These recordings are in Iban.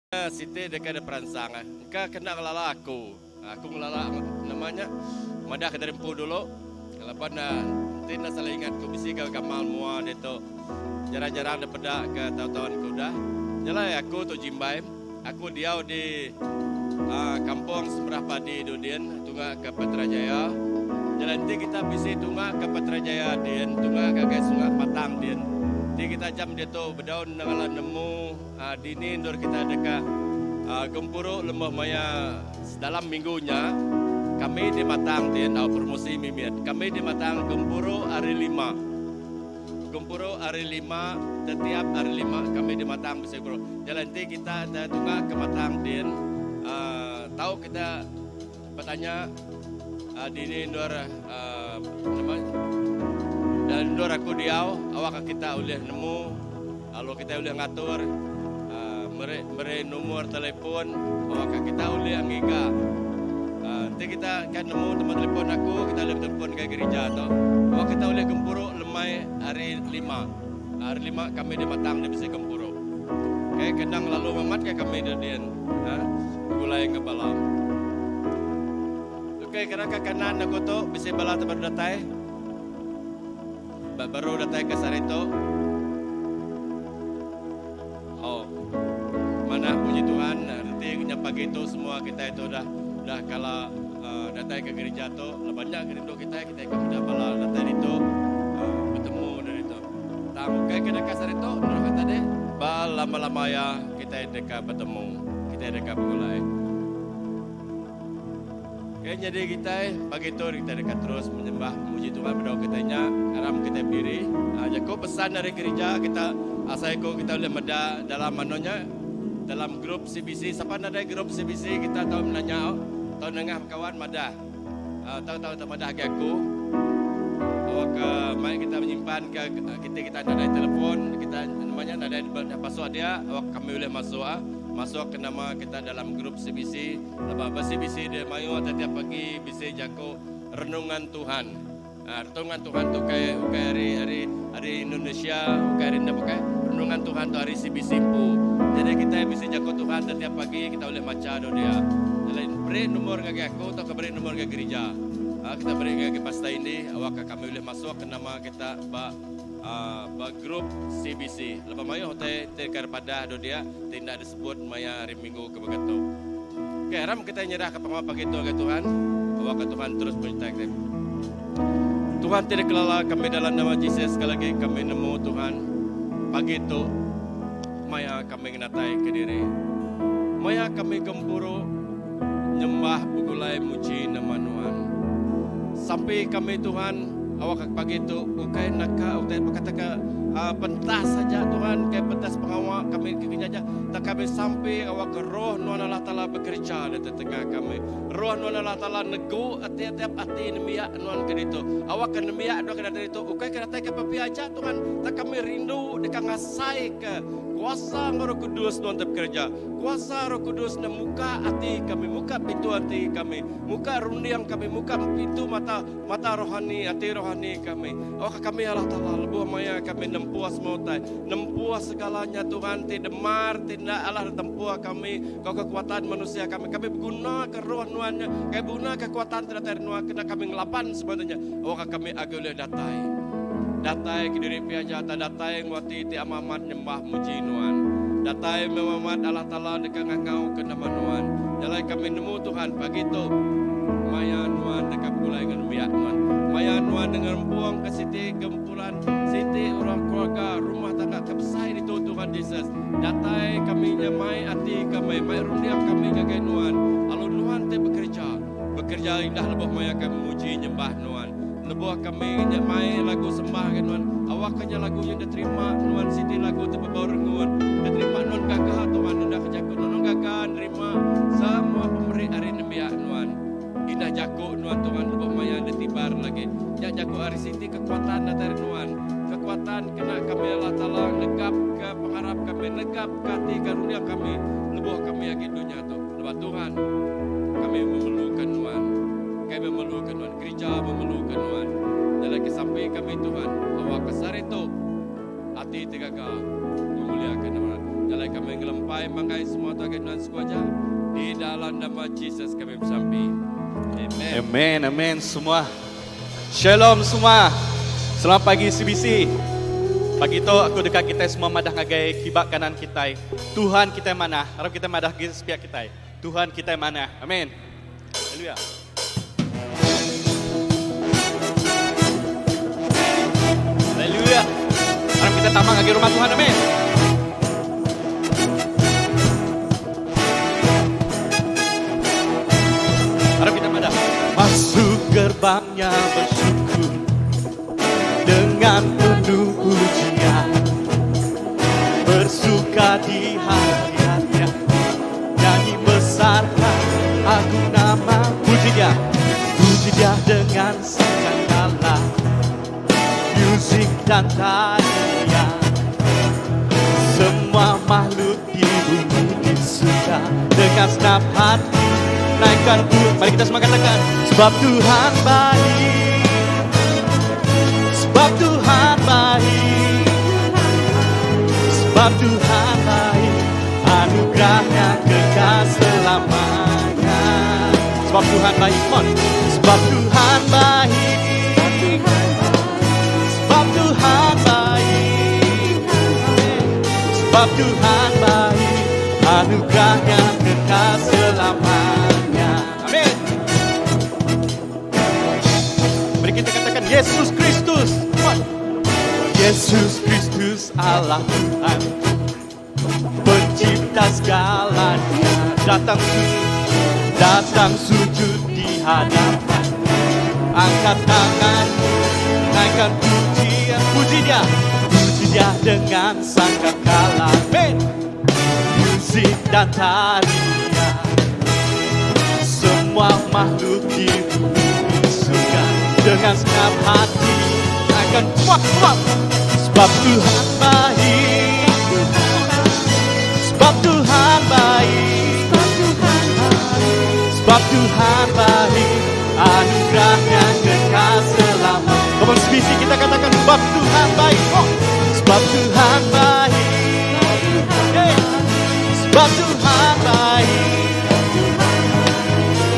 Siti deka diperansang engka kena ngelala aku. Aku ngelala nama nya madah ke diri empu dulu laban enti enda salah ingat ku bisi ga gamal mua ditu jarang-jarang dipeda ke taun-taun ke udah. Nya alai aku tu Jimbai aku diau di Kampung Semerah Padi Dudin tunga ke Petra Jaya. Nya alai enti kita bisi tunga ke Petra Jaya din tunga ngagai Sungai Matang din enti kita jam ditu bedau nengala nemu. Dini endur kita deka gempuru lemuh maya dalam minggu nya kami di Matang ti enggau promosi mimit. Kami di Matang gempuru hari lima. Gempuru hari lima tetiap hari lima kami di Matang bisi gempuru. Nya alai enti kita tunga ke Matang din tau kita betanya dini endur nama endur aku diau awakka kita ulih nemu lalu kita ulih ngatur meri meri numur telefon awakka kita ulih ngiga enti kita kan nemu nombor telefon aku kita ulih betelefon ngagai gerija tu awak kita ulih gempuru lemai hari lima. Hari lima kami di Matang di bisi gempuru. Okay, kenang lalu amat ke kami di din. Ha? Begulai enggau bala. Okay, kira ke kanan aku tu bisi bala tu baru datai. Baru datai ke sehari tu. Oh. Manah puji Tuhan, reti nya pagi tu semua kitai tu dah dah kala uh, datai ke gereja tu. Laban nya rindu kitai kitai ke meda bala datai ditu uh, betemu dari tu. Tang ukai ke deka sehari tu, menurut kata deh, ba lama-lama ya kitai deka betemu, kitai deka begulai. Okay, nyadi kitai pagi tu kitai deka terus menyembah muji Tuhan bedau kitai nya aram kitai berdiri. Ha, jaku pesan dari gereja kita asai ko kita boleh meda dalam anu nya dalam grup CBC. Sapa nadai grup CBC kita tau menanya tau nengah kawan madah. Ha, tau tau tau madah agi aku. Awak ke mai kita menyimpan ke kita kita nadai telefon kita namanya nadai password dia awak kami boleh masuk ah. Masuk ke nama kita dalam grup CBC. Laban ba CBC dia mayuh tetiap pagi bisi jaku renungan Tuhan. Ha, renungan Tuhan tu ukai ukai ari ari ari Indonesia, ukai ari enda bukai. Renungan Tuhan tu ari CBC empu. Jadi kita bisi jaku Tuhan tetiap pagi kita boleh maca do dia. Jadi beri nomor ngagai aku atau beri nomor ngagai gereja. Ha, kita beri ngagai Pastor Indi awak kami boleh masuk ke nama kita ba uh, ba grup CBC. Lepas mayuh te te padah do dia tindak disebut maya hari minggu ke baka tu. Okay, aram kitai nyerahka pengawa pagi tu ngagai Tuhan. Awakka Tuhan terus menyertai kitai. Tuhan ti dikelala kami dalam nama Jesus sekali lagi kami nemu Tuhan pagi tu maya kami ngenatai ke diri. Maya kami gempuru nyembah begulai muji nama Nuan. Sampi kami Tuhan awakka pagi tu ukai naka utai berkata ke uh, pentas saja Tuhan ke pentas pengawa kami ke aja tak kami sampi awak ke roh Nuan Allah Taala bekerja di tengah kami. Roh Nuan Allah Taala negu tiap-tiap ati nembiak Nuan ke ditu. Awak ke nembiak Nuan ke datai ditu ukai ke datai ke pepi aja Tuhan tak kami rindu deka ngasai ke kuasa enggau Roh Kudus Nuan te bekerja. Kuasa Roh Kudus ne muka ati kami, muka pintu ati kami, muka runding kami, muka pintu mata mata rohani, ati rohani kami. Awakka kami Allah Taala lebuh maya kami nempuh semua utai, nempuh segalanya Tuhan ti demar ti enda alah ditempuh kami enggau kekuatan manusia kami. Kami begunaka roh Nuan nya, kami begunaka kekuatan ti datai ari Nuan kena kami ngelaban semua nya. Awakka kami agi ulih datai. Datai kediri pia aja tang datai enggau ati ti amat-amat nyembah muji Nuan. Datai meh amat Allah Taala deka ngangauka nama Nuan. Nya alai kami nemu Tuhan pagi tu maya Nuan deka begulai enggau nembiak Nuan. Maya Nuan ngerempungka siti gempuran, siti orang keluarga, rumah tangga ke besai ditu Tuhan Jesus. Datai kami nya mai ati kami, mai runding kami ngagai Nuan. Lalu Nuan ti bekereja, bekereja indah lebuh maya kami muji nyembah Nuan. Lebuh kami nya mai lagu sembah ngagai nuan, awakka nya lagu nya diterima nuan siti lagu ti bebau rengut. Diterima nuan gaga Tuhan nunda ke jaku nuan. Nuan gaga nerima semua pemeri ari nembiak nuan. Indah jaku nuan Tuhan lebuh maya ditibar lagi. Nya jaku ari siti kekuatan datai ari nuan. Kekuatan kena kami Allah Taala negap ke pengarap kami, negap ke ati ke runding kami lebuh kami agi dunya tu. Lebuh Tuhan kami memerlukan nuan. Kami memerlukan nuan. Gerija memerlukan nuan. Jalai ke sampi kami Tuhan. Awakka sehari tu ati ti gaga memuliakan nama. Jalai kami ngelempai manggai semua. tu ngagai nuan siku aja. Di dalam nama Jesus kami besampi. Amen. Amen, amen semua. Shalom semua. Selamat pagi CBC. Pagi tu aku deka kitai semua madah ngagai kiba kanan kitai. Tuhan kitai manah. Arap kitai madah agi sepiak kitai. Tuhan kitai manah. Amen. Haleluya. Haleluya. Arap kita tamang ngagai rumah Tuhan. Amen. Arap kita madah. Masuk gerbangnya bersyukur dengan penuh pujian. Bersuka di hadiratnya. Nyanyi besarkan agung nama. Puji dia. Puji dia dengan sangkakala. Musik dan tarian. Semua makhluk di bumi di surga dengan senap hati naikkan bu. Mari kita semua katakan, sebab Tuhan baik, sebab Tuhan baik, sebab Tuhan baik, anugerahnya kekal selamanya. Sebab Tuhan baik, come on. Sebab Tuhan baik, sebab Tuhan baik, sebab Tuhan baik, anugerahnya kekal selamanya. Amin. Mari kita katakan Yesus Kristus. Come on. Yesus Kristus Allah Tuhan, pencipta segalanya, datang sujud, datang sujud di hadapan. Angkat tangan, naikkan pujian, puji dia, puji dia dengan sangkakala. Amin. Musik dan tarian, semua makhluk di bumi surga dengan segenap hati akan kuat kuat. Sebab Tuhan baik, sebab Tuhan baik, sebab Tuhan baik, anugerahnya kekal selama. Come on, CBC kita katakan sebab Tuhan baik. Oh, sebab Tuhan baik, hey. Sebab Tuhan baik,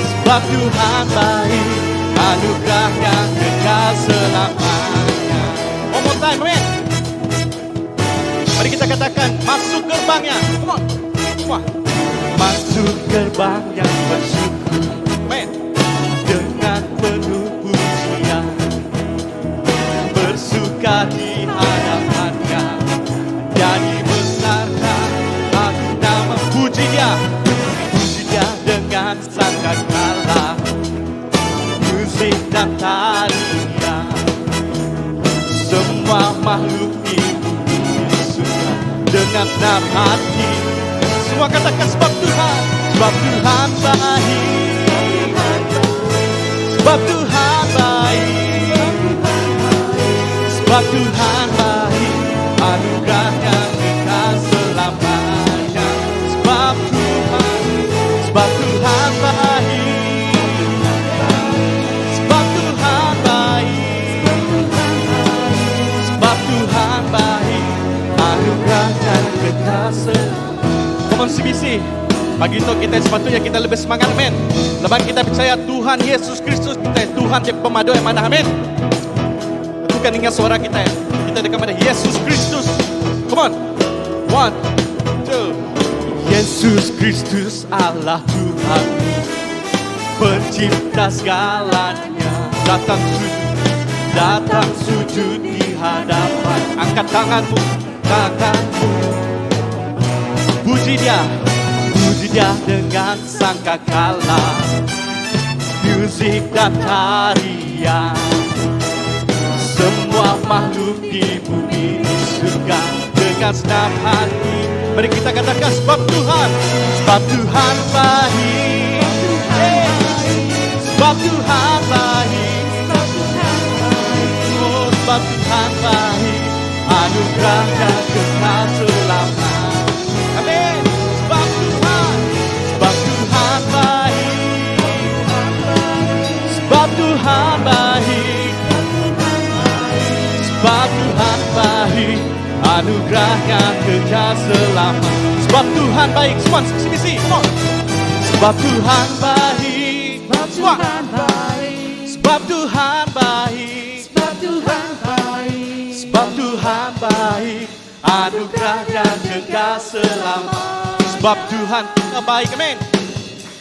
sebab Tuhan baik, anugerahnya kekal selamanya. One more time, amen. Mari kita katakan masuk gerbangnya. Come on. Semua. Masuk gerbangnya bersyukur. Amen. Dengan penuh pujian. Bersuka di hadapannya. Nyanyi besarkan agung nama. Puji dia. Puji dia dengan sangkakala. Musik dan tarian. Semua makhluk di bumi di surga dengan senang hati. Semua katakan sebab Tuhan, sebab Tuhan baik, sebab Tuhan baik, sebab Tuhan baik, anugerahnya kekal selamanya. Sebab Tuhan, sebab Tuhan baik, sebab Tuhan baik, sebab Tuhan baik, anugerahnya kekal selamanya. Come on CBC. Pagi itu kita sepatutnya kita lebih semangat, amin. Lepas kita percaya Tuhan Yesus Kristus kita Tuhan yang pemadu yang mana, amin. Bukan dengan suara kita ya. Kita dekat pada Yesus Kristus. Come on. One, two. Yesus Kristus Allah Tuhan, pencipta segalanya, datang sujud, datang sujud di hadapan. Angkat tanganmu, tanganmu. Puji dia, puji dia dengan sangkakala, musik dan tarian. Semua makhluk di bumi di surga dengan senang hati. Mari kita katakan sebab Tuhan, sebab Tuhan baik, hey. Sebab Tuhan baik, oh sebab Tuhan baik, anugerahnya kekal selama. Amin. Sebab Tuhan, sebab Tuhan baik, sebab Tuhan baik, sebab Tuhan baik, anugerahnya kekal selama. Sebab Tuhan baik. Semua CBC, come on. Sebab Tuhan baik. Sebab Semua. Tuhan baik. Sebab Tuhan baik. Sebab Tuhan baik. Sebab Tuhan baik. Anugerahnya kekal selama. Sebab Tuhan baik. Amin.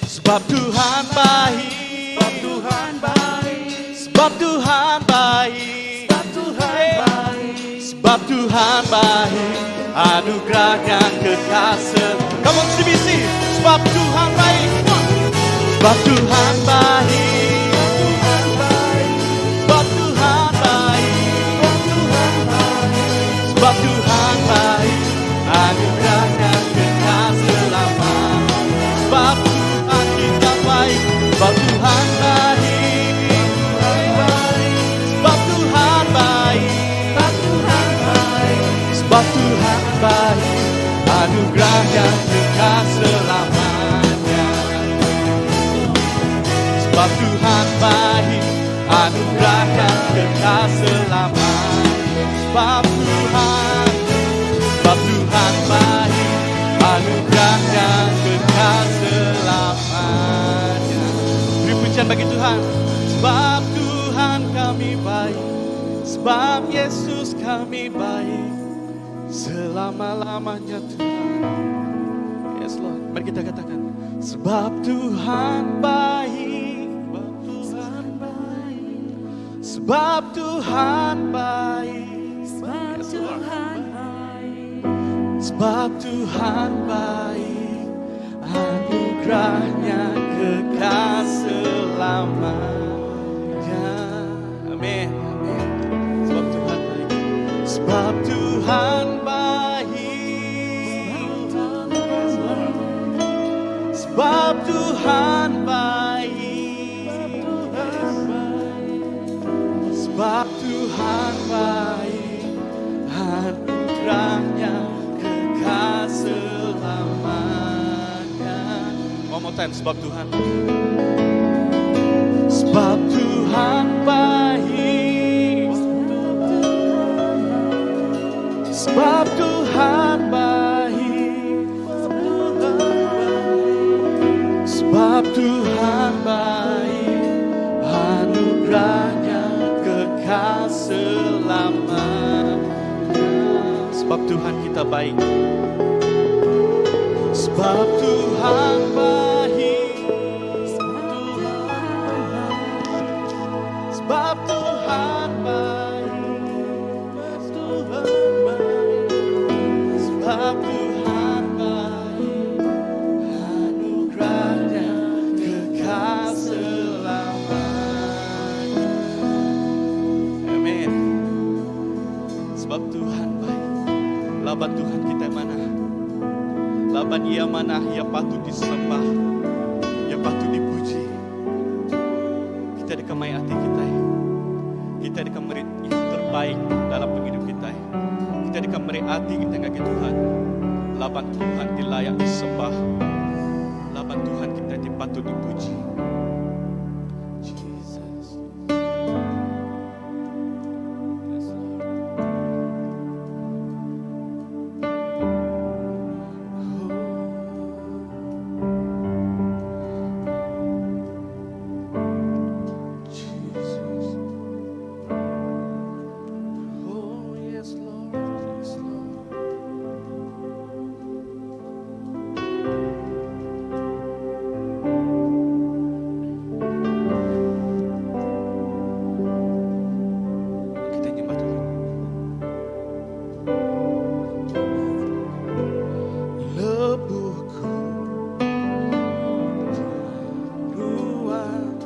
Sebab Tuhan baik. Sebab Tuhan baik. Sebab Tuhan baik. Sebab Tuhan baik. Sebab Tuhan baik. Anugerahnya kekal selama. Come on CBC. Sebab Tuhan baik. Come on. Sebab Tuhan baik. Tuhan baik. Sebab Tuhan baik. Sebab Tuhan baik. Sebab Tuhan baik. Anugerahnya kekal selama. Sebab Tuhan kita baik. Sebab Tuhan baik. Sebab Tuhan baik. Sebab Tuhan baik. Sebab Tuhan baik. Anugerahnya kekal selamanya. Sebab Tuhan baik. Anugerahnya kekal selamanya. Sebab Tuhan, sebab Tuhan baik. Anugerahnya kekal selamanya. Beri pujian bagi Tuhan. Sebab Tuhan kami baik. Sebab Yesus kami baik. Selama-lamanya Tuhan. Yes Lord. Mari kita katakan. Sebab Tuhan baik. Sebab Tuhan baik. Sebab Tuhan baik. Sebab Yes, Lord. Tuhan baik. Sebab Tuhan baik. Anugerahnya kekal selamanya. Amin. Amin. Sebab Tuhan baik. Sebab Tuhan baik. Yes, Lord. Sebab Tuhan baik. Sebab Tuhan baik. Anugerahnya kekal selamanya. One more time, sebab Tuhan. Sebab Tuhan baik. Sebab Tuhan baik. Sebab Tuhan baik. Anugerahnya kekal selamanya. Sebab Tuhan kita baik. Sebab Tuhan baik. Sebab Tuhan baik. Tuhan baik. Sebab Tuhan baik. Anugerahnya kekal selamanya. Amin. Sebab Tuhan baik. Laban Tuhan kita mana? Laban ia mana? Ia patut disembah. Ia patut dipuji. Kita deka mai hati kita. Kita deka meri yang terbaik dalam penghidup kita. Kita deka meri hati kita ngagai Tuhan. Laban Tuhan dilayak disembah. Laban Tuhan kita dipatut dipuji. Jesus. Yes, Lord. Jesus. Oh, yes, Lord. Yes, Lord. Kita nyembah Tuhan. Lebuhku ruang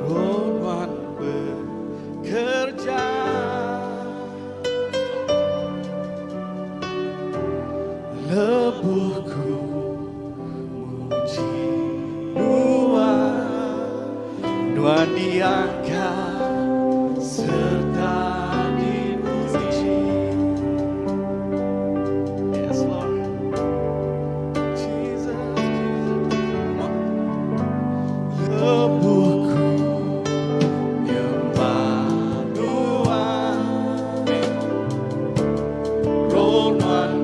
Rohan bekerja Lebuhku muji Nuan Nuan diangkat serta dipuji. Yes, Lord. Jesus, Jesus. Come on. Lebuhku nyembah Tuhan. Roh Nuan.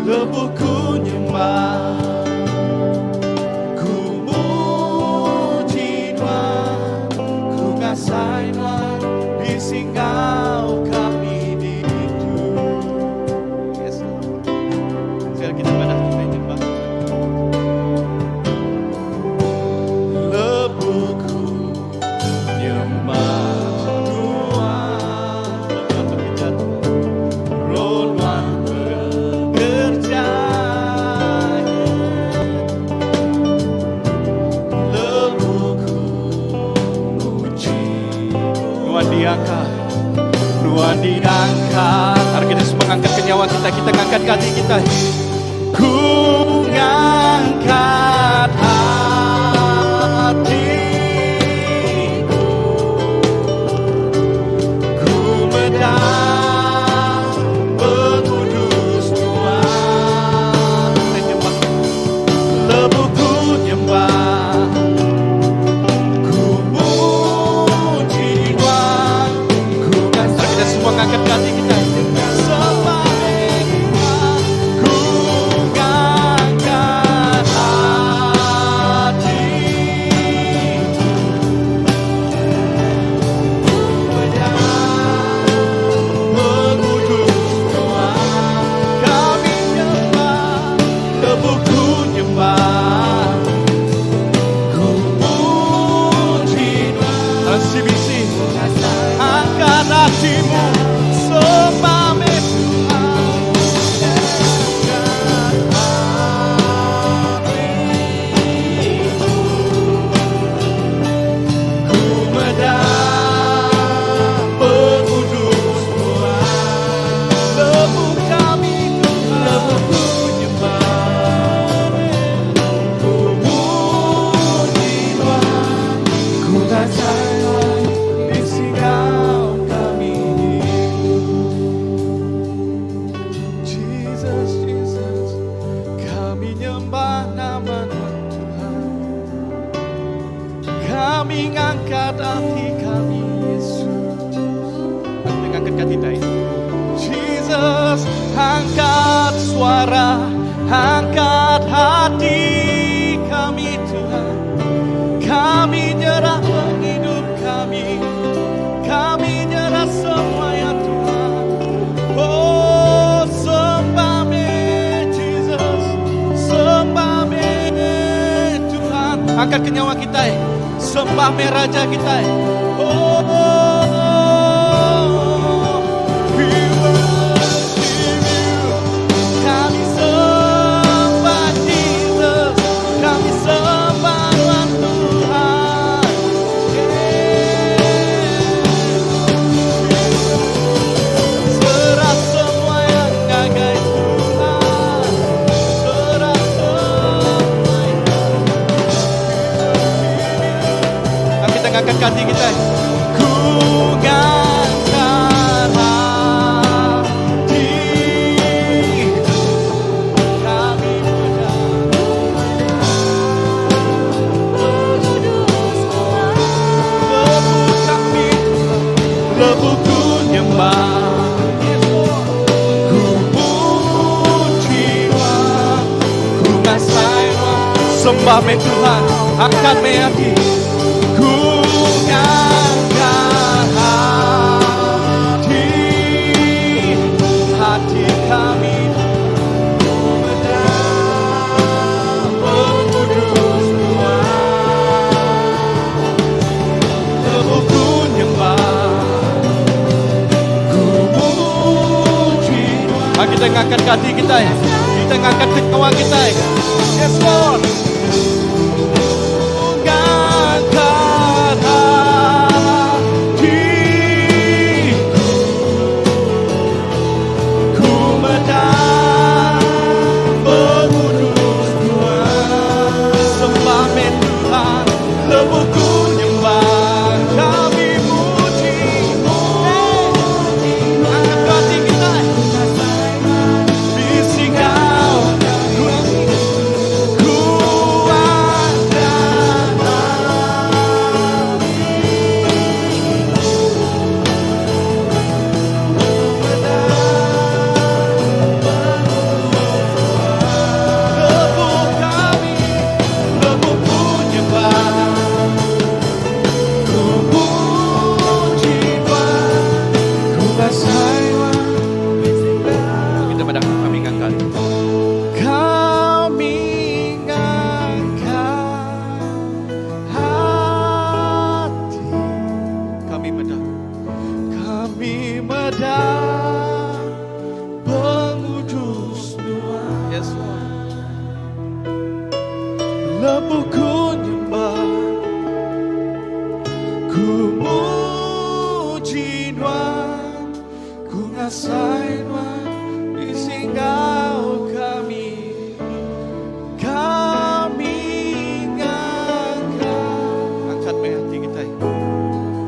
Lebuh ku nyembah Ku muji Nuan Ku ngasai Nuan bisi enggau kami ditu Yes Lord Sekali kita madah kita nyembah Lebuh ku nyembah Nuan Lebuh bekerja Roh Nuan bekerja Lebuh ku muji Nuan diangkat Nuan diangkat Mari kita semua ngangkat ke nyawa kita Kita ngangkat ke hati kita Ku ngangkat hatiku Ku meda pengudus Tuhan Kita nyembah Lebuh ku nyembah Ku muji Tuhan Ku Mari kita semua ngangkat ke hati kita Sembah Tuhan Ku ngangkat hati Ku meda pengudus Tuhan Kami nyembah Lebuh ku nyembah Ku muji Tuhan CBC Angkat hatimu Sembah Tuhan Angkat hatiku Ku meda pengudus Tuhan Lebuh kami Tuhan Lebuh ku nyembah Ku muji Tuhan Ku ngasai bisi enggau kami Jesus, Jesus Kami nyembah nama Tuhan Kami ngangkat hati kami Yesus Kita ngangkat hati kita Jesus angkat suara Angkat hati kami Tuhan Kami nyerah penghidup kami Kami nyerah semua ya Tuhan Oh sembah me Jesus Sembah me Tuhan Angkat ke nyawa kita eh. Sembah me Raja kita eh. Oh, we worship you. Kami sembah Jesus Kami sembah Tuhan Tuhan Yeah. Serah semua yang ngagai Tuhan Serah semua yang Kita ngangkat hati kita Ku ngangkat hati Kami meda Pengudus Tuhan Lebuh kami Lebuh ku nyembah Ku puji Tuhan Ku ngasai Sembah me Tuhan Angkat me hati Ku ngangkat hati Hati kami Meda pengudus Tuhan Lebuh ku nyembah Ku puji Mari kita ngangkat hati kita ya. Kita ngangkat nyawa kita ya. Yes Lord Ngangkat hatiku Ku meda pengudus Tuhan Sembah me Tuhan Lebuh ku nyembah Kami puji Angkat hati kita Bisi kau Ku Lebuh ku nyembah Ku muji Nuan Ku ngasai Nuan bisi enggau kami Kami ngangkat Angkat meh ati kitai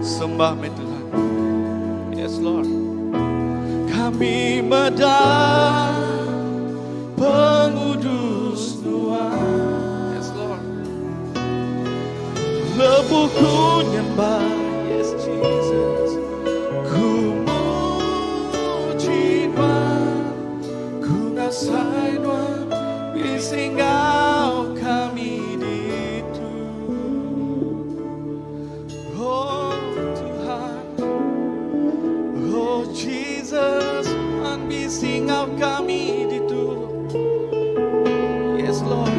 Sembah meh Tuhan Yes Lord Kami meda Pengudus Nuan Yes Lord Lebuh ku nyembah Yes Jesus Ku muji Nuan Ku ngasai Nuan Bisi enggau kami ditu Oh Tuhan Oh Jesus Nuan bisi enggau kami ditu Yes Lord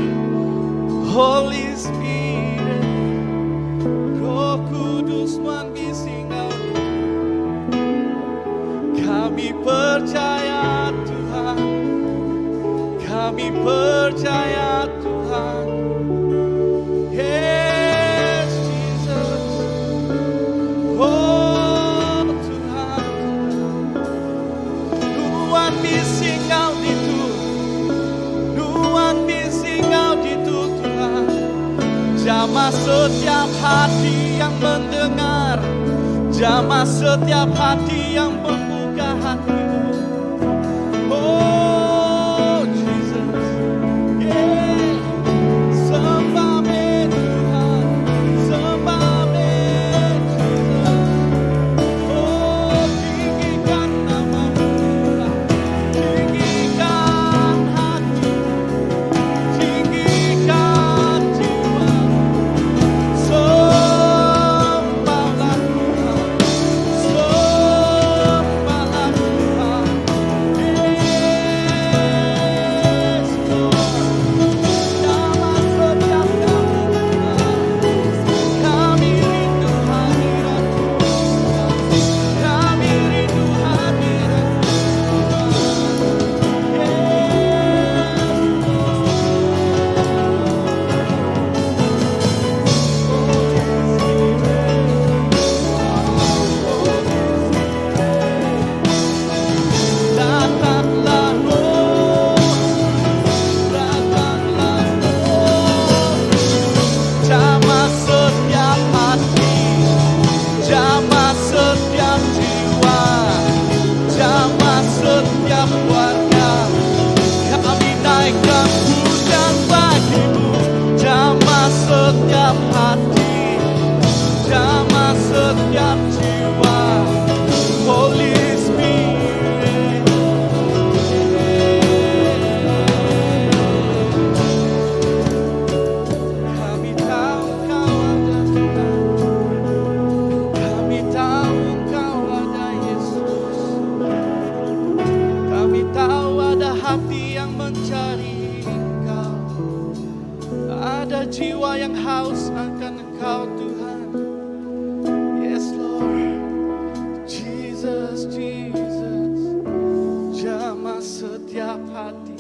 Holy Spirit Roh Kudus Nuan bisi enggau ditu Kami percaya Tuhan Kami percaya Tuhan Yes Jesus Oh Tuhan Nuan bisi enggau ditu Nuan bisi enggau ditu Tuhan Jamah setiap hati yang mendengar Jamah setiap hati yang membuka hatimu Oh Jesus Yeah Sembah me Tuhan Sembah me Jesus Oh tinggikan namamu Tuhan Tinggikan hati Tinggikan jiwa Sembahlah Tuhan Sembahlah Tuhan Yes Lord Jamah setiap kami Tuhan Kami rindu hadirat Tuhan Kami rindu hadirat Tuhan Yes Holy Spirit Holy Spirit Datanglah Roh Datanglah Roh Jamah setiap hati Jamah setiap jiwa Jamah setiap keluarga Kami naikkan pujian bagimu Jamah setiap hati Jamah setiap jiwa Holy Spirit Kami tahu kau ada Tuhan Kami tahu kau ada Yesus Kami tahu ada hati yang mencari Engkau Ada jiwa yang haus akan Engkau Tuhan Yes Lord Jesus, Jesus Jamah setiap hati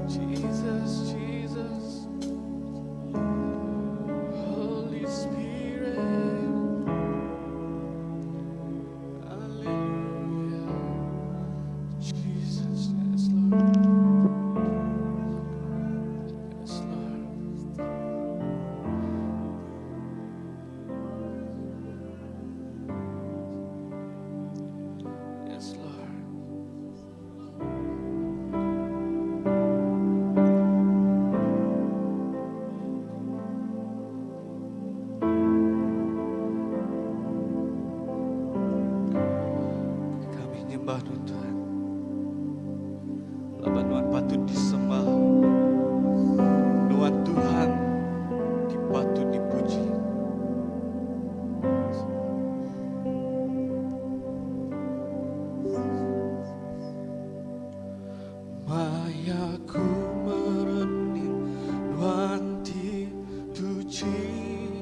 Jesus, Jesus Holy Spirit Hallelujah Jesus, yes Lord Yes Lord Yes Lord Kami nyembah Nuan Tuhan. Laban Nuan patut disembah. Nuan Tuhan ti patut dipuji. Maya ku merening Nuan ti tuchi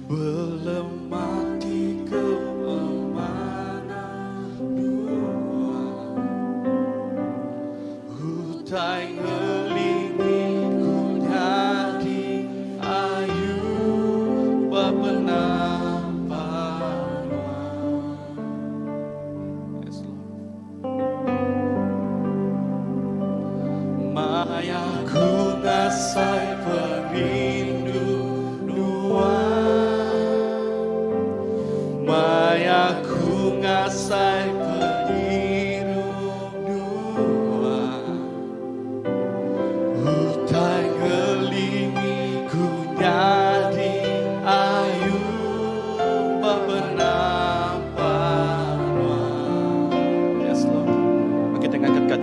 Belemati ke pemanah Nuan Utai ngelingi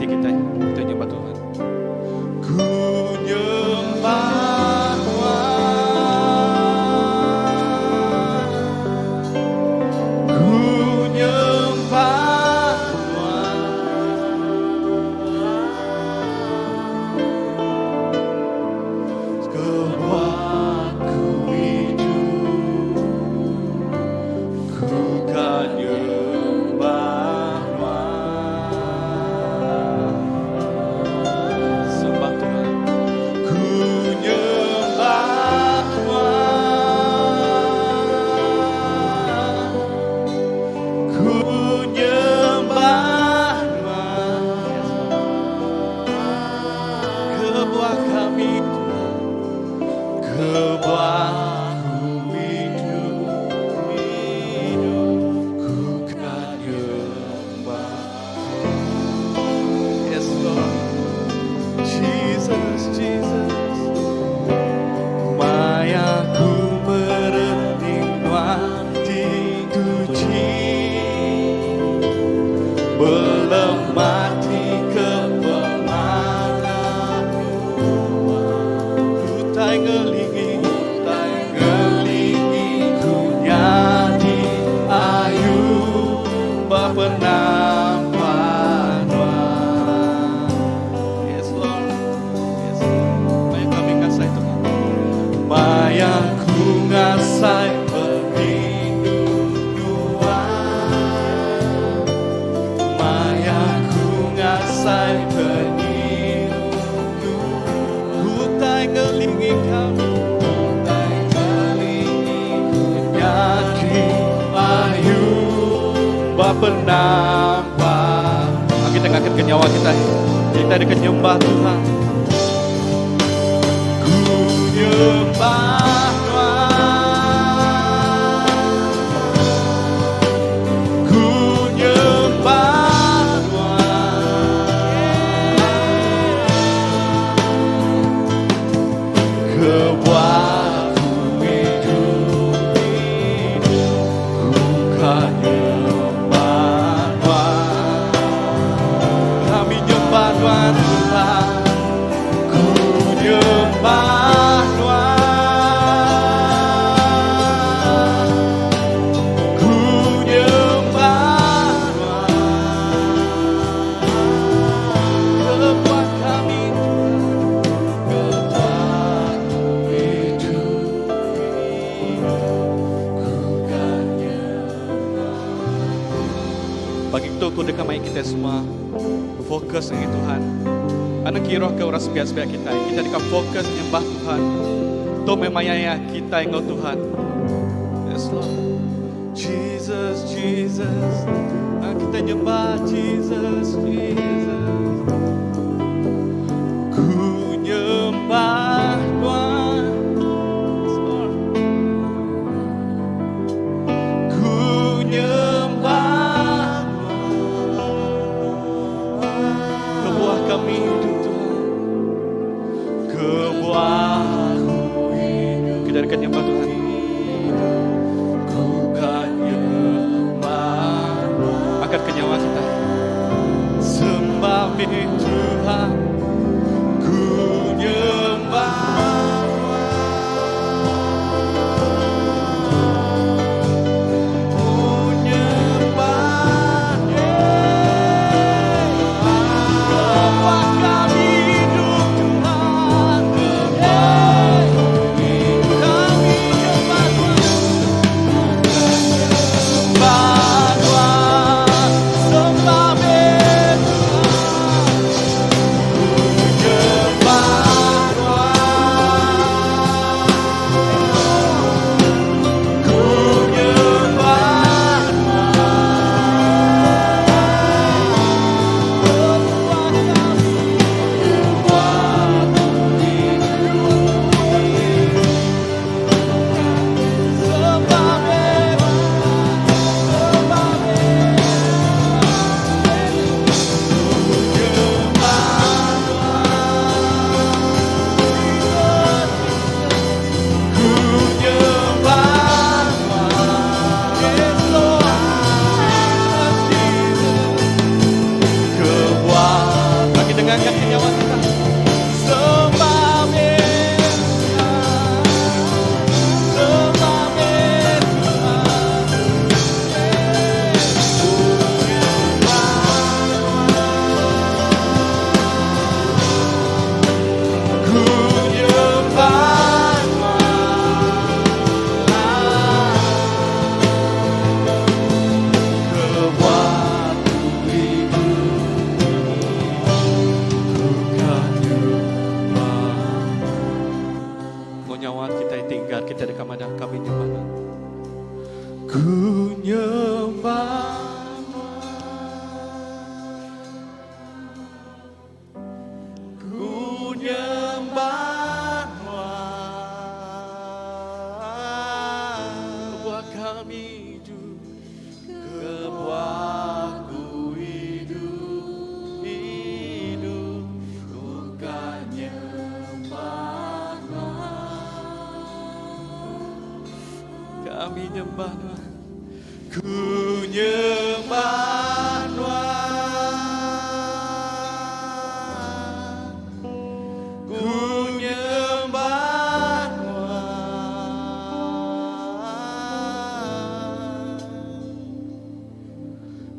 kitai, kitai nyembah Tuhan. Ku nyembah Nuan. Ku nyembah Nuan. Kebuah ku idup, ku ka nyembah Nuan. Sembah Tuhan. Ku nyembah Nuan. Ku nyembah Nuan. Kebuah kami Tuhan, kebuah ku hidup, hidup, ku kan nyembah. Yes, Lord. Jesus, Jesus. Maya ku merenting Nuan ti tuchi, Belemati ke pemanah Utai ngelingi, utai ngelingi ku nyadi ayu Bapenampan Nuan. Yes, Lord. Yes, Lord. Maya kami ngasai Tuhan. Maya ku ngasai perindu Nuan. Maya ku ngasai perindu Utai ngelingi kami, utai ngelingi ku nyadi ayu Bapenampan. Ah, kita ngangkat ke nyawa kita. Kita deka nyembah Tuhan. Ku nyembah Nuan. Ku nyembah Nuan. Kebuah ku hidup, ku kan nyembah Nuan. Kami nyembah Tuhan Tuhan. Ku nyembah Nuan. Ku nyembah Nuan. Kebuah kami Tuhan. Kebuah ku hidup, ku kan nyembah. Bagi itu aku deka mai kita semua fokus dengan Tuhan. Anu kira ke orang sepiak-sepiak kita. Kita deka fokus nyembah Tuhan. Tu memang ya kita enggau Tuhan. Yes Lord. Jesus, Jesus. Ah, kita nyembah Jesus, Jesus. Ku nyembah Nuan. Yes, Lord. Ku nyembah Kebuah kami hidup Tuhan. Kebuah ku hidup, Kita akan nyembah Tuhan. ku kan nyembah Nuan. Angkat ke nyawa kita. Sembah Tuhan, ku nyembah Ku nyembah Kebuah kami hidup Tuhan. Kami nyembah Tuhan. Sembah Tuhan, sembah Tuhan. Ku Kami nyembah Nuan. Ku nyembah Nuan. Ku nyembah Nuan.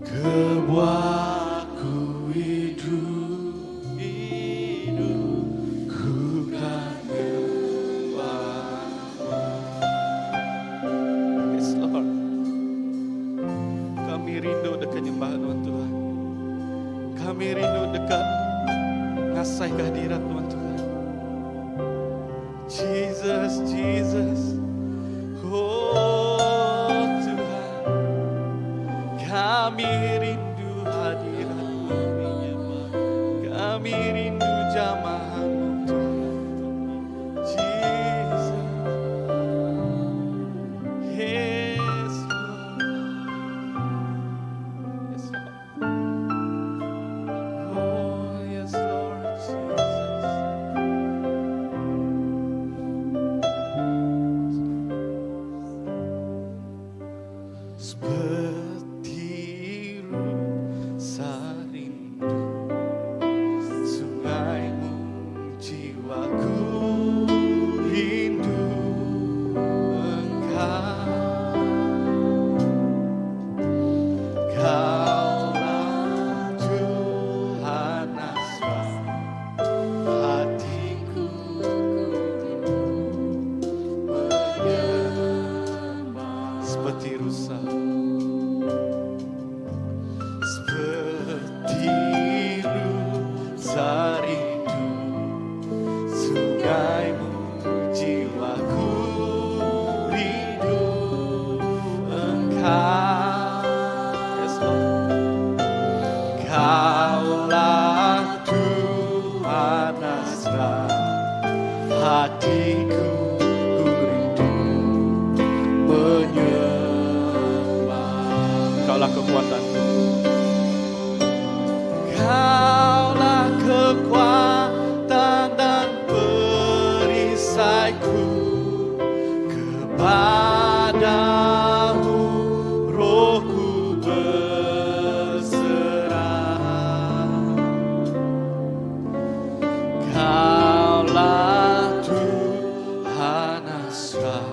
Kebuah ku idup, idup, ku ka nyembah Nuan. Yes, Lord. Kami rindu deka nyembah Nuan Tuhan. Kami rindu deka ngasai kehadirat Nuan Tuhan. Jesus, Jesus. Oh Tuhan. Kami rindu hadirat-Mu. Kami rindu jamahan-Mu Tuhan. Jesus. Yes, Lord. Yes, Lord. Oh, yes, Lord Jesus. Seperti rusa rindu sungaimu jiwaku rindu engkau. Kaulah Tuhan hasrat hatiku menyembah Seperti rusa. Seperti rusa rindu sungaimu jiwaku rindu engkau. Yes, Lord. Kaulah Tuhan hasrat hatiku ku rindu menyembah. Kaulah kekuatanku. Kaulah kekuatan dan perisaiku kepadamu rohku berserah. Kaulah Tuhan hasrat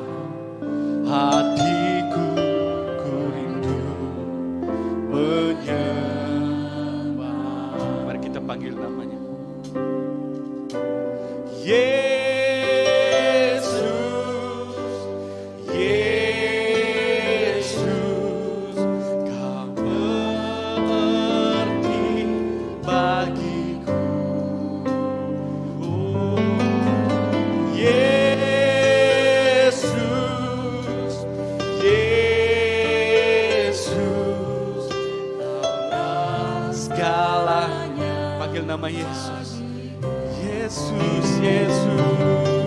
hatiku ku rindu menyembah. Mari kita panggil namanya. Yesus, Yesus, Kau berarti bagiku. Oh, Yesus, Yesus, Kaulah segalanya. Panggil nama Yesus. Yesus, Yesus,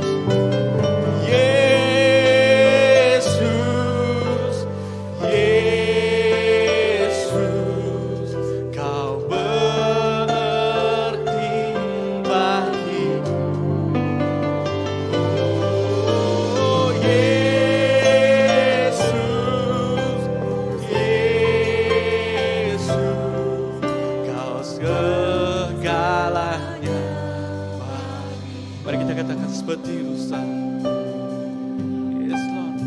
Yesus, Yesus, Kau berarti bagiku. Oh, Yesus, Yesus, Kau segalanya. Mari kita katakan seperti rusa. Yes, Lord.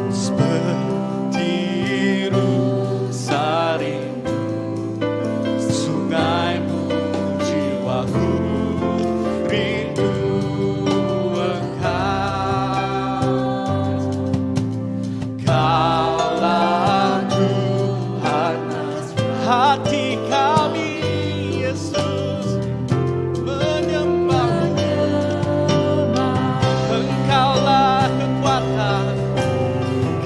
Seperti rusa rindu sungaimu jiwaku rindu engkau. Kaulah Tuhan hati kami Yesus menyembahmu. Engkaulah kekuatan,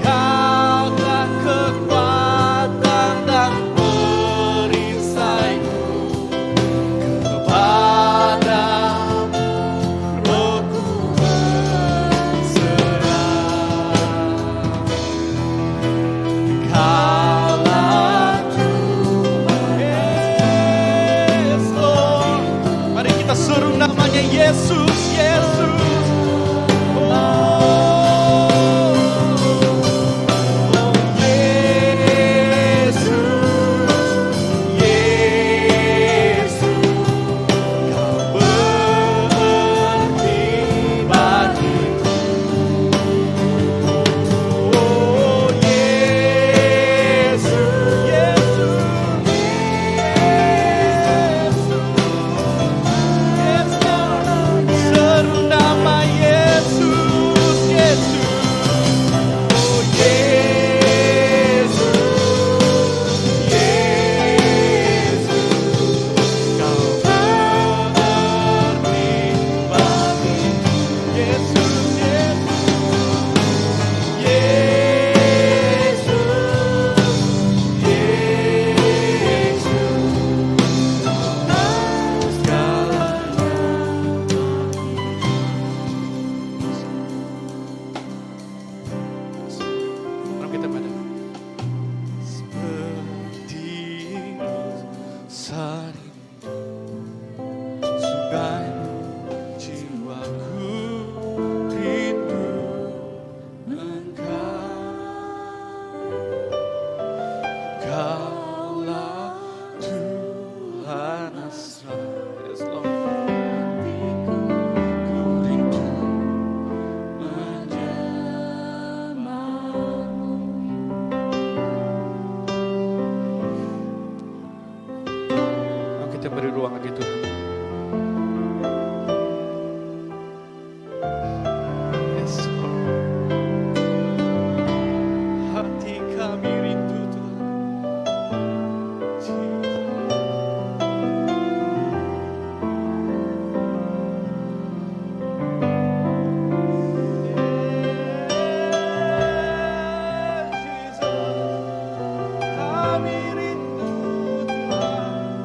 Kaulah kekuatan dan perisaiku kepadamu rohku berserah. Kaulah Tuhan. Yes, Lord. Mari kita seru namanya Yesus, Yesus. Oh. Rasa rindu Sungai jiwaku rindu Engkau Kaulah Tuhan asal Yes Lord Ku rindu Menyembahmu. Oh, kita beri ruang lagi Tuhan. Yes, Lord. Hati kami rindu Tuhan Jesus. Jesus, kami rindu Tuhan,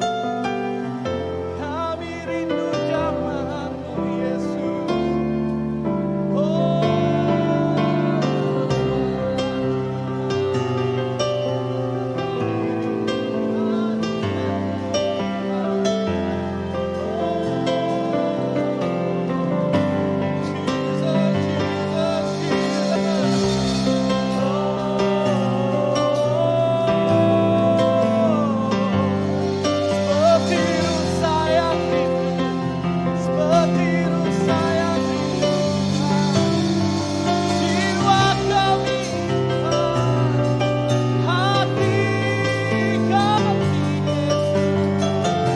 kami rindu jamahanmu Yesus. Oh, Jesus, Jesus, Jesus. Seperti rusa yang rindu, seperti rusa yang rindu, jiwa kami, hati kami, Yesus,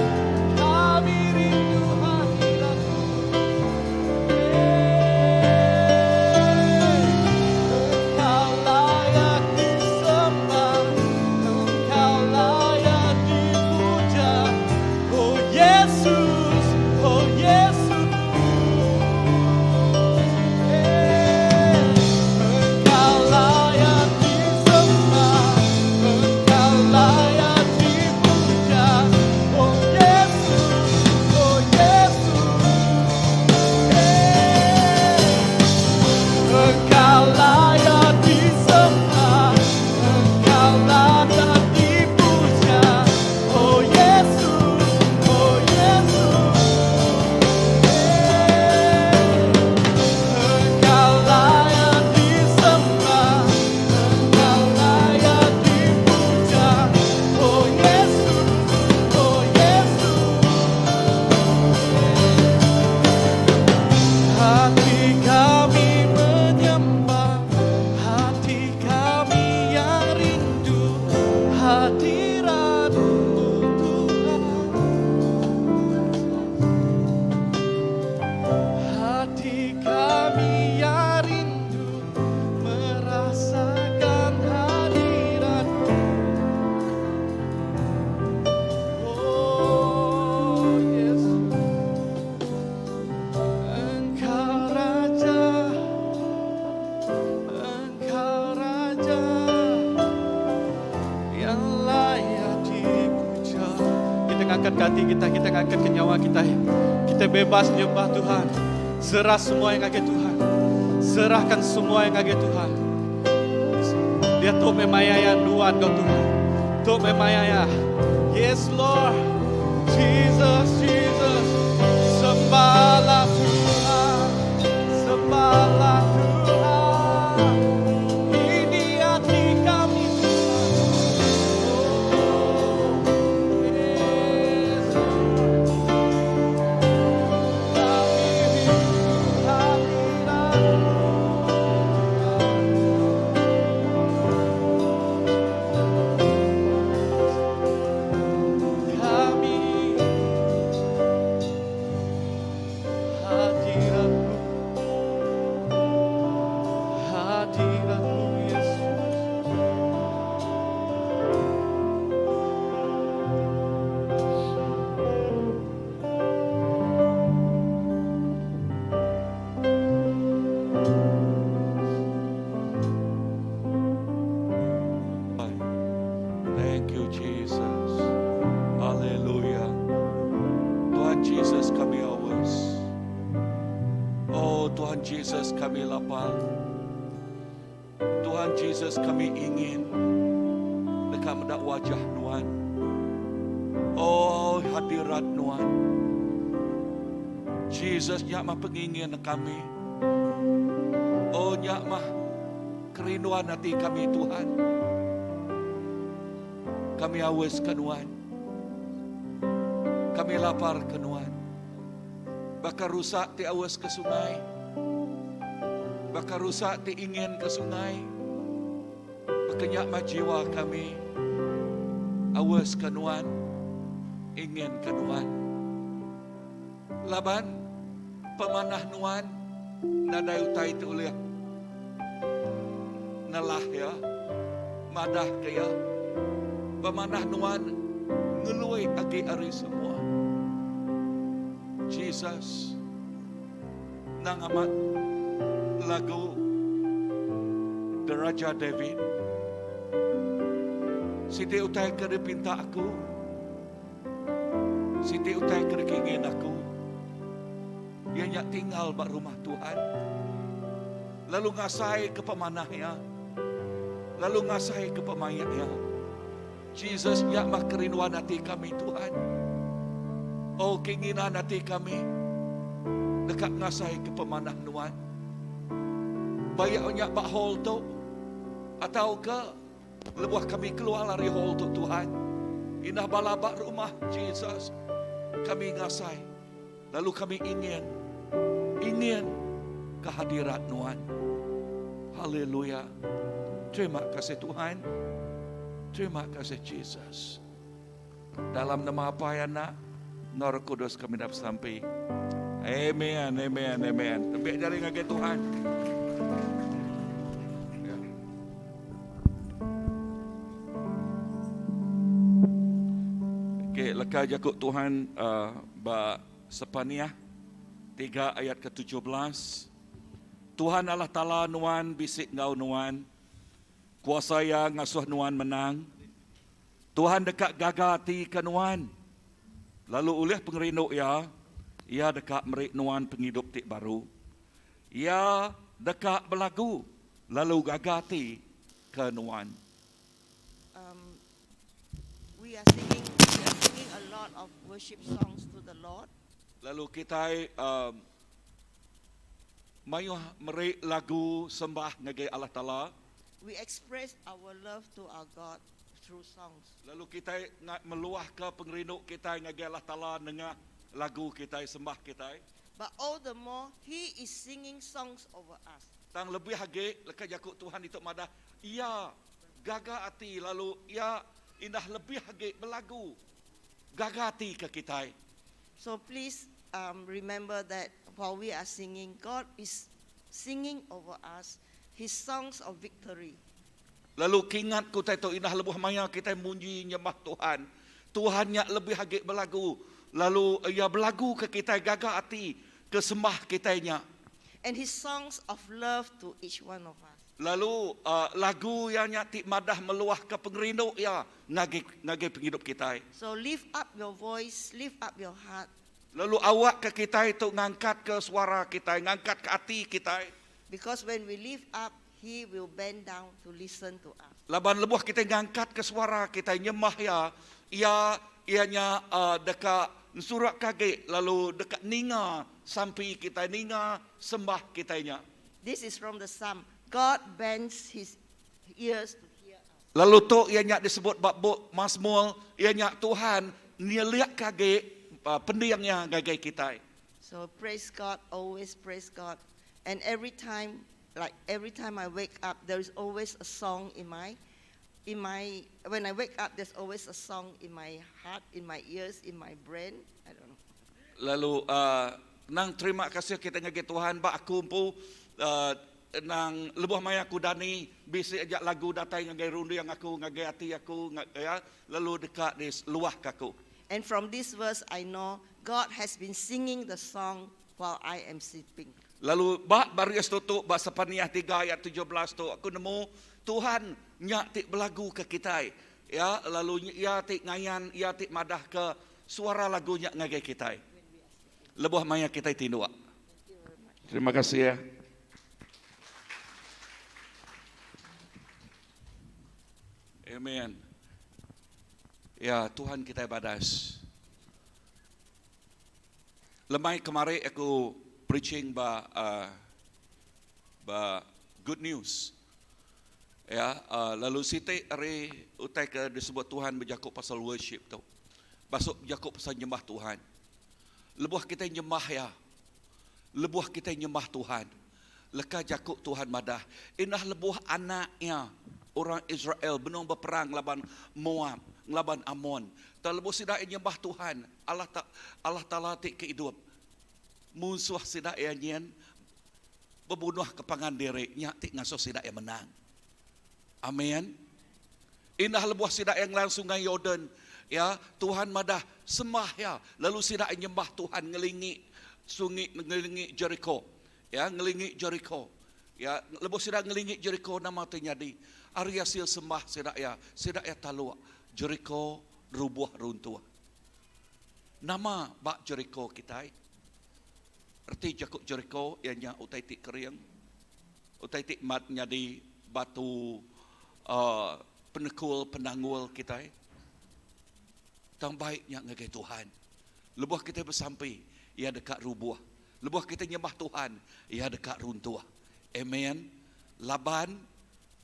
kami rindu hadiratmu. Engkau layak disembah, Engkau layak dipuja. Oh Yesus, oh Yesus. Engkau layak disembah, Engkau layak dipuja. Oh Yesus, oh Yesus. Engkau layak disembah, Engkau layak dipuja. Oh Yesus, oh Yesus. Engkau layak disembah, Engkau layak dipuja. Oh Yesus, oh Yesus. Hati kami menyembah, hati kami yang rindu hadiratmu Tuhan. Hati kami yang rindu merasakan hadiratmu. Oh Yesus. Engkau Raja, Engkau Raja yang layak dipuja. Kita ngangkat hati kita, kita ngangkat ke nyawa kita. Kita bebas nyembah Tuhan. Serah semua yang ngagai Tuhan. Serahkan semua yang ngagai Tuhan. Dia tu memaya ya nuan kau Tuhan. Tu memaya ya. Yes Lord. Jesus, Jesus. Sembahlah Tuhan. Sembahlah Tuhan. Ini hati kami Tuhan. Oh, Yesus. Kami rindu hadiratmu Tuhan. Kami hadiratmu, hadiratmu Yesus. Thank you, Jesus. Hallelujah. Tuhan Jesus kami haus. Oh Tuhan Jesus kami lapar. Tuhan Jesus kami ingin dekat mendak wajah Tuhan. Oh hadirat Nuan. Jesus nya mah pengingin kami. Oh nya mah kerinduan ati kami Tuhan. Kami aus ke Nuan. Kami lapar ke Nuan. Baka rusa ti aus ke sungai. Baka rusa ti ingin ke sungai. Baka nya mah jiwa kami aus ke Nuan, ingin ke Nuan. Laban pemanah Nuan nadai utai ti ulih nelah iya, madahka iya. Pemanah Nuan ngelui agi ari semua. Jesus endang amat lagu The Raja David. Siti utai ke dipinta aku. Siti utai ke dikingin aku iya nya tinggal ba rumah Tuhan lalu ngasai ke pemanah iya lalu ngasai ke pemaik iya. Jesus nya mah kerinduan ati kami Tuhan. Oh keinginan ati kami deka ngasai ke pemanah nuan. Bayak nya ba hall tu atau ke Lebuh kami keluar ari hall tu Tuhan, indah bala ba rumah Jesus, kami ngasai lalu kami ingin ingin kehadirat Nuan. Haleluya. Terima kasih Tuhan. Terima kasih Jesus. Dalam nama Apai Anak enggau Roh Kudus kami dah besampi. Amen, amen, amen. Tebik jari ngagai Tuhan. Ya. Okey, leka jaku Tuhan uh, ba Sepaniah 3 ayat ke-17. Tuhan Allah Taala nuan bisi enggau nuan. Kuasa iya ngasuh nuan menang. Tuhan deka gaga ati ke nuan, lalu ulih pengerindu Iya, Iya deka meri nuan pengidup ti baru. Iya deka belagu lalu gaga ati ke nuan. Um, we are singing, we are singing a lot of worship songs to the Lord. Lalu kitai um, mayuh meri lagu sembah ngagai Allah Taala. We express our love to our God through songs. Lalu kitai meluahka pengerindu kitai ngagai Allah Taala nengah lagu kitai sembah kitai. But all the more he is singing songs over us. Tang lebih agi leka jaku Tuhan ditu madah iya gaga ati lalu iya indah lebih agi belagu gaga ati ke kitai. So please um remember that while we are singing God is singing over us his songs of victory. Lalu kingat ke utai tu indah lebuh maya kitai munyi nyembah Tuhan. Tuhan nya lebih agi belagu lalu iya belagu ke kitai gaga ati ke sembah kitai nya. And his songs of love to each one of us. Lalu lagu iya nya ti madah meluahka pengerindu iya ngagai ngagai pengidup kitai. So lift up your voice, lift up your heart. Lalu awakka kitai tu ngangkatka suara kitai, ngangkatka ati kitai. Because when we lift up, He will bend down to listen to us. Laban lebuh kitai ngangkatka suara kitai nyembah Iya, Iya iya nya deka ensurukka agi lalu deka ninga sampi kitai, ninga sembah kitai nya. This is from the Psalm, God bends His ears to hear us. Lalu tu iya nya disebut ba bup Masmur, iya nya Tuhan nyelikka agi pending Iya ngagai kitai. So praise God, always praise God. And every time, like every time I wake up, there is always a song in my, in my, when I wake up, there's always a song in my heart, in my ears, in my brain. I don't know. Lalu uh, nang terima kasih kita ngagai Tuhan ba aku empu uh, nang lebuh maya aku dani bisi aja lagu datai ngagai runding aku ngagai ati aku ya lalu deka diluah ke aku. And from this verse, I know God has been singing the song while I am sleeping. Lalu ba baris tu tu ba Sepaniah tiga ayat 17 tu aku nemu Tuhan nya ti belagu ke kitai ya lalu iya ti ngayan iya ti madah ke suara lagu nya ngagai kitai lebuh maya kitai tinduk. Terima kasih ya. Amen. Ya Tuhan kitai badas. Lemai kemari aku preaching ba uh, ba Good News. Ya, uh, lalu siti ari utai ke disebut Tuhan bejaku pasal worship tu. Basuk bejaku pasal nyembah Tuhan. Lebuh kita nyembah ya. Lebuh kita nyembah Tuhan. Leka jaku Tuhan madah, indah lebuh anaknya orang Israel benung berperang laban Moab, ngelaban Amon. Tak lebuh sida nyembah Tuhan, Allah ta, Allah Taala ti ke hidup. Musuh sida ia nyen bebunuh ke pangan diri nya ti ngasuh sida ia menang. Amin. Indah lebuh sida yang ngelang sungai Yordan, ya Tuhan madah sembah ya, lalu sida nyembah Tuhan ngelingi sungai ngelingi Jericho. Ya, ngelingi Jericho. Ya, lebuh sida ngelingi Jericho nama ti nyadi? Ari hasil sembah sida ya, sida ya taluk Jericho rubuh runtuh. Nama ba Jericho kitai? Reti jaku Jericho iya nya utai ti kering, utai ti mat nyadi batu uh, penekul penanggul kitai. Tang baik nya ngagai Tuhan. Lebuh kitai besampi, iya deka rubuh. Lebuh kitai nyembah Tuhan, iya deka runtuh. Amen. Laban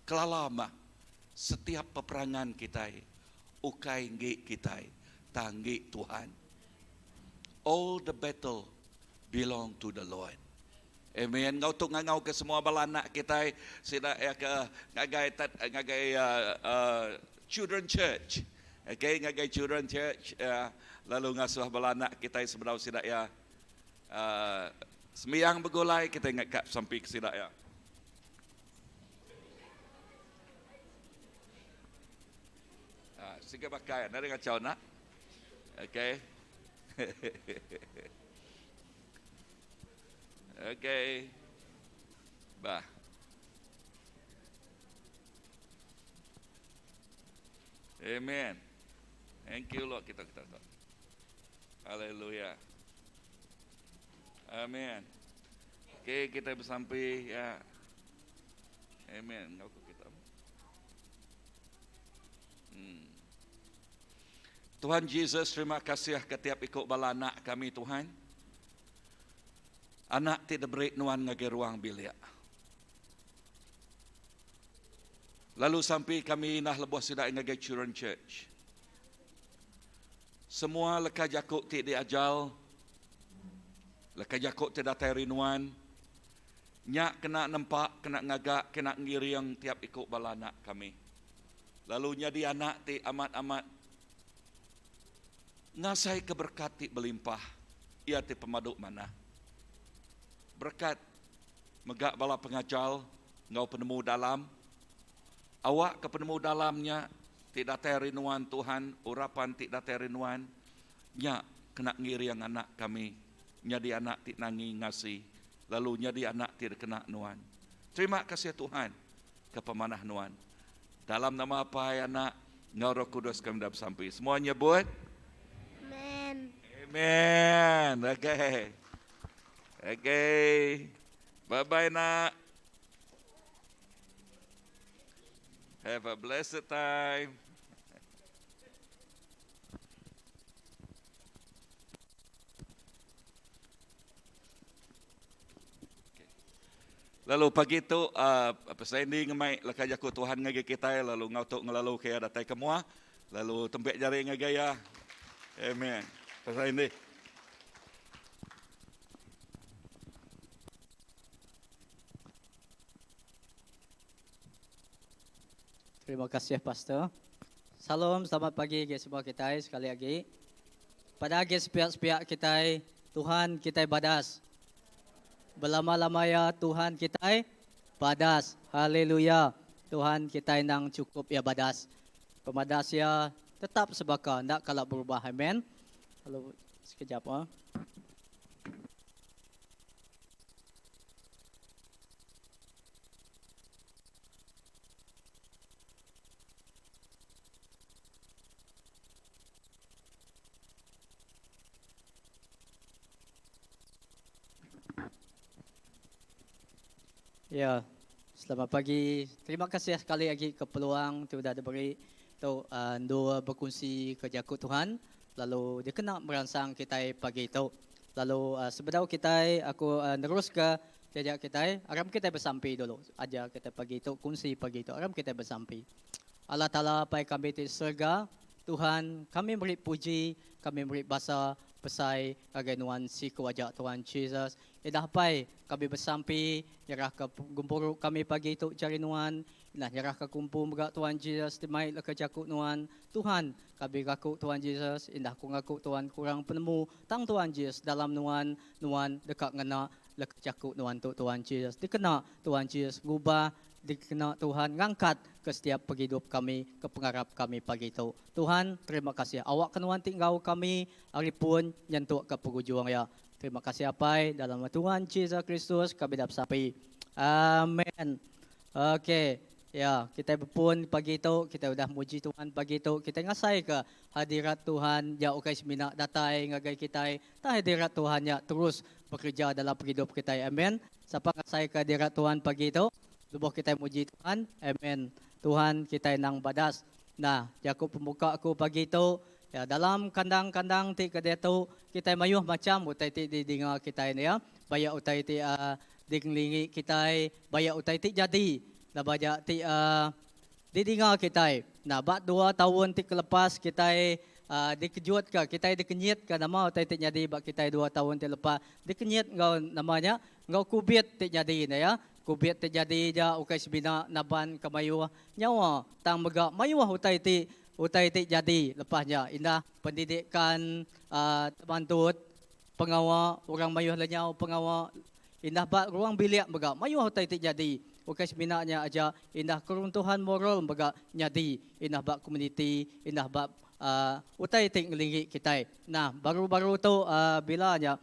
kelala mah setiap peperangan kitai ukai enggi kitai, tang enggi Tuhan. All the battle belong to the Lord. Amen. Ngau tu ngangau ke semua bala anak kitai sida ya ke ngagai ngagai uh, uh, children church. Okay, ngagai children church ya, lalu ngasuh bala anak kitai sebedau sida ya uh, sembiang begulai kita ingat sampai ke sida ya. Ah, siga pakai, nak ngacau nak. Okay. okay. Bah. Amen. Thank you Lord kita kita. kita. Haleluya. Amen. Okay, kita bersampi ya. Amen. Ngau kita. Hmm. Tuhan Jesus, terima kasih ke tiap ikut bala anak kami Tuhan. Anak ti diberi nuan ngagai ruang bilik. Lalu sampai kami nah lebuh sida ngagai children church. Semua leka jaku ti diajal, leka jaku ti datai rinuan, nya kena nempak, kena ngagak, kena ngiring tiap ikut bala anak kami. Lalu nyadi anak ti amat-amat ngasai ke berkat ti belimpah, ia ti pemadu mana. Berkat megak bala pengajal ngau penemu dalam, awak ke penemu dalamnya ti datai rinuan Tuhan, urapan ti datai rinuan, nya kena ngiring anak kami, nyadi anak ti nangi ngasi, lalu nyadi anak ti kena nuan. Terima kasih Tuhan ke pemanah nuan. Dalam nama Apai, Anak, ngau Roh Kudus kami dah bersampi. Semuanya buat? Amen. Amen. Okay. Okay. Bye-bye nak. Have a blessed time. Lalu pagi tu uh, pasal ini ngemai leka jaku Tuhan ngagai kita lalu ngau tu ngelalu ke datai ke mua lalu tempek jari ngagai ya. Amen. Pasal ini. Terima kasih Pastor. Salam, selamat pagi ke semua kita sekali lagi. Pada agi sepihak-sepihak kita, Tuhan kita badas. Berlama-lama ya Tuhan kita badas. Haleluya. Tuhan kita nang cukup ya badas. Pemadas ya tetap sebaka, ndak kalau berubah. Amen. Lalu sekejap ah. Ya, selamat pagi. Terima kasih sekali lagi ke peluang tu dah diberi tu uh, dua berkongsi ke jaku Tuhan. Lalu dia kena merangsang kita pagi tu. Lalu sebedau kitai aku neruska diaja kitai, aram kitai besampi dulu aja kitai pagi tu, kunsi pagi tu. Aram kitai besampi. Allah Taala Apai kami ti serega, Tuhan, kami meri puji, kami meri basa besai ngagai Nuan siku aja Tuhan Jesus. Indah Apai, kami besampi nyerahka gempuru kami pagi tu jari Nuan. Indah nyerahka kumpu mega Tuhan Jesus ti mai leka jaku Nuan. Tuhan, kami ngaku Tuhan Jesus, indah ku ngaku Tuhan kurang penemu Tang Tuan Jesus dalam nuan, nuan deka ngena leka jaku nuan tu Tuan Jesus. Dikena Tuan Jesus ngubah, dikena Tuhan ngangkat ke setiap pengidup kami, ke pengarap kami pagi tu. Tuhan, terima kasih awak ke nuan ti enggau kami ari pun nyentuk ke pengujung iya. Terima kasih Apai, dalam nama Tuhan Jesus Kristus kami dah besampi. Amen. Ok. Ya, kitai bepun pagi tu, kitai udah muji Tuhan pagi tu, kitai ngasaika hadirat Tuhan nya ukai semina datai ngagai kitai, tang hadirat Tuhan nya terus bekereja dalam pengidup kitai. Amen. Sapa ngasaika hadirat Tuhan pagi tu? Lebuh kitai muji Tuhan. Amen. Tuhan kitai endang badas. Nah, jaku pemuka aku pagi tu, ya dalam kandang-kandang ti ke diatu, kitai mayuh macham utai ti didinga kitai ne ya. Bayak utai ti uhh Dikelingi kitai bayak utai ti jadi laban aja ti didinga kitai. Nah ba dua taun ti kelepas kitai dikejutka kitai dikenyitka nama utai ti nyadi ba kitai dua taun ti lepas dikenyit enggau nama nya enggau kubit ti nyadi ne ya. Kubit ti nyadi ja ukai semina naban ke mayuh nyawa tang mega mayuh utai ti utai ti jadi lepas nya indah pendidikan tebantut Pengawa orang mayuh lenyau pengawa indah ba ruang bilik mega mayuh utai ti nyadi. Ukai semina nya aja, indah keruntuhan moral mega nyadi indah ba komuniti, indah ba utai ti ngelinggi kitai. Nah, baru-baru tu bila nya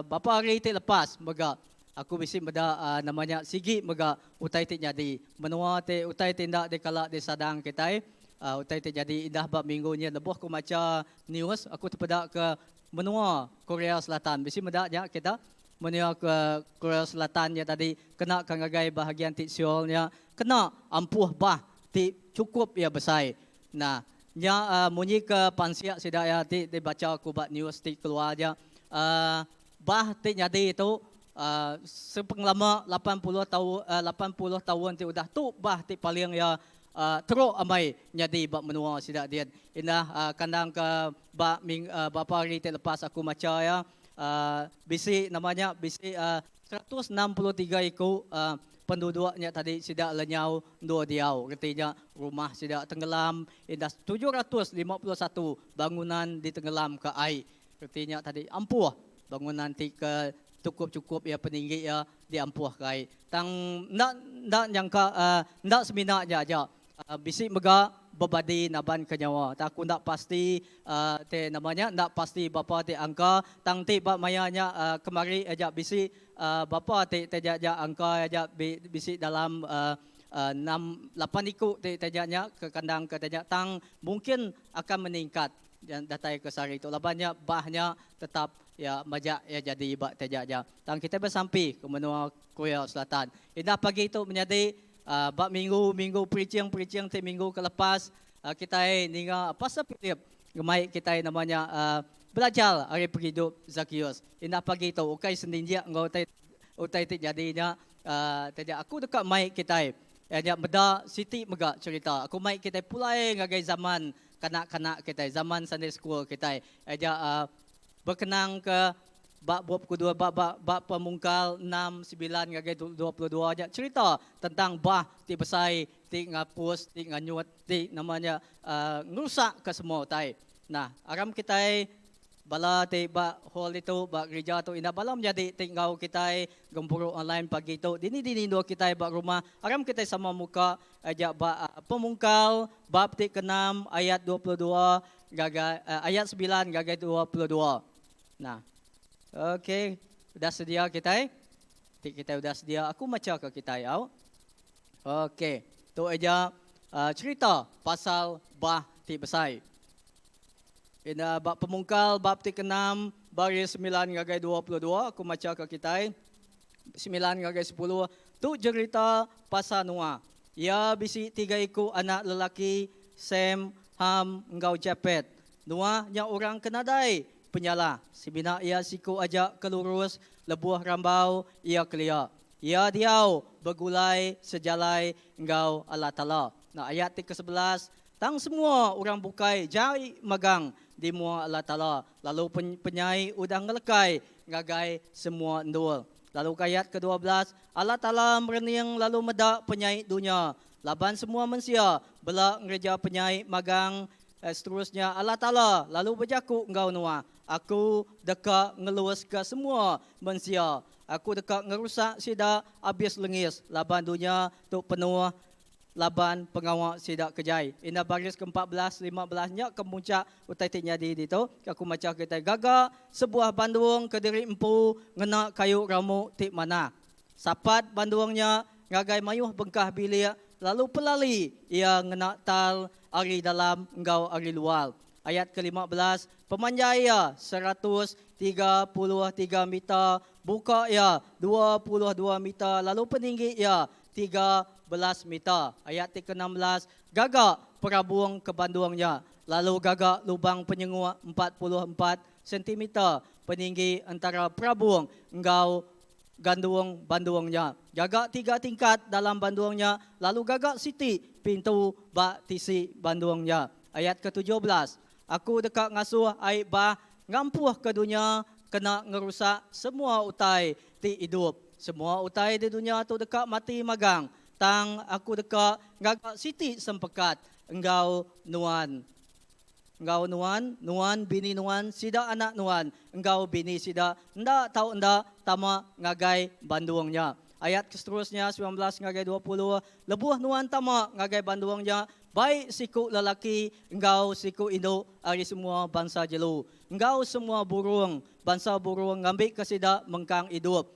bapa hari ti lepas mega aku bisi meda nama nya sigi mega utai ti nyadi. Menua ti utai ti enda dikala disadang kitai, utai ti nyadi indah ba minggu nyin lebuh ku macha news aku tepeda ke Menua Korea Selatan. Bisi meda nya kita? Menua ke Korea Selatan nya tadi kena ke ngagai bahagian ti Seoul nya kena ampuh bah ti chukup iya besai. Nah, nya munyi ke pansik sida iya ti dibacha aku ba news ti keluar nya uhh bah ti nyadi tu uhh sepengelama 80 tau 80 taun ti udah tu bah ti paling iya Teruk amai nyadi ba menua sida din. Indah kandang ke ba berapa hari ti lepas aku macha iya bisi nama nya bisi 163 iku penduduk nya tadi sida lenyau endur diau reti nya rumah sida tenggelam indah 751 bangunan ditenggelam ke ai. Reti nya tadi ampuh bangunan ti ke chukup-chukup iya peninggi iya diampuh ke ai. Tang enda enda nyangka enda semina nya aja bisi mega bebadi naban ke nyawa. Tang aku enda pasti ti nama nya enda pasti bapa ti angka tang ti ba maya nya kemari aja bisi bapa ti taja ja angka aja bisi dalam enam lapan iku ti taja nya ke kandang ke taja tang mungkin akan meningkat. Datai ke sehari tu laban nya bah nya tetap iya majak iya jadi ba teja ja. Tang kitai besampi ke menua Korea Selatan. Indah pagi tu menyadi ba minggu minggu preaching preaching ti minggu ke lepas kitai ninga Pastor Philip ngemai kitai nama nya belajar ari pengidup Zakius. Indah pagi tu ukai seninjik enggau utai utai ti jadi nya teja aku deka mai kitai iya nya meda siti mega cherita. Aku mai kitai pulai ngagai zaman Kanak-kanak kitai zaman Sunday school kitai aja bekenang ke ba bup kudus ba ba ba pemungkal enam sembilan ngagai 22 nya cerita tentang bah ti besai ti ngapus ti nganyut ti nama nya ngerusak ke semua utai. Nah aram kitai Bala ti ba hall ditu, ba gerija tu indah bala menyadi ti enggau kitai gempuru online pagi tu. Dini-dini endur kitai ba rumah, aram kitai sama muka aja ba Pemungkal bab ti keenam ayat 22 ngagai ayat semilan ngagai 22. Nah. Okey, udah sedia kitai? Ti kitai udah sedia, aku macha ke kitai au. Okey, tu aja cherita pasal bah ti besai. Ina ba Pemungkal bab ti keenam baris semilan ngagai 22 aku macha ka kitai semilan ngagai sepuluh tu jerita pasal Noah. Iya bisi tiga iku anak lelaki, Sem, Ham enggau Japet. Noah nya orang ke nadai. penyalah. Semina iya siku aja ke lurus lebuh rambau iya kelia. Iya diau begulai sejalai enggau Allah Taala. Nah, ayat ti ke-11, Tang semua orang bukai jai magang di mua Allah Taala, lalu penyai udah ngelekai ngagai semua endur. Lalu ke ayat ke-12, Allah Taala merening lalu meda penyai dunya, laban semua mensia bela ngereja penyai magang. Seterusnya Allah Taala lalu bejaku enggau Noah, Aku deka ngeluska semua mensia. Aku deka ngerusak sida abis lengis laban dunya tu penuh laban pengawa sida ke jai. Indah baris ke 14, 15 nya ke muncak utai ti nyadi ditu. Aku macha kitai gaga sebuah bandung ke diri empu ngena kayu ramu ti manah. Sapat bandung nya ngagai mayuh bengkah bilik lalu pelali iya ngena tal ari dalam enggau ari luar. Ayat ke 15, pemanjai iya 133 meter, buka iya 22 meter lalu peninggi iya 13 meter. Ayat ti ke-16, Gaga perabung ke bandung nya, lalu gaga lubang penyenguk 44 sentimeter peninggi entara perabung enggau gandung bandung nya. Gaga tiga tingkat dalam bandung nya, lalu gaga siti pintu ba tisi bandung nya. Ayat ke-17, Aku deka ngasuh ai bah ngampuhka dunya kena ngerusak semua utai ti idup. Semua utai di dunya tu deka mati magang, tang Aku deka ngaga siti sempekat enggau nuan, enggau nuan, nuan, bini nuan, sida anak nuan, enggau bini sida enda tau enda tama ngagai bandung nya. Ayat ke seterusnya, 19 ngagai 20, Lebuh nuan tama ngagai bandung nya, Bai siku lelaki enggau siku indu ari semua bansa jelu, enggau semua burung, bansa burung ngambika sida mengkang idup.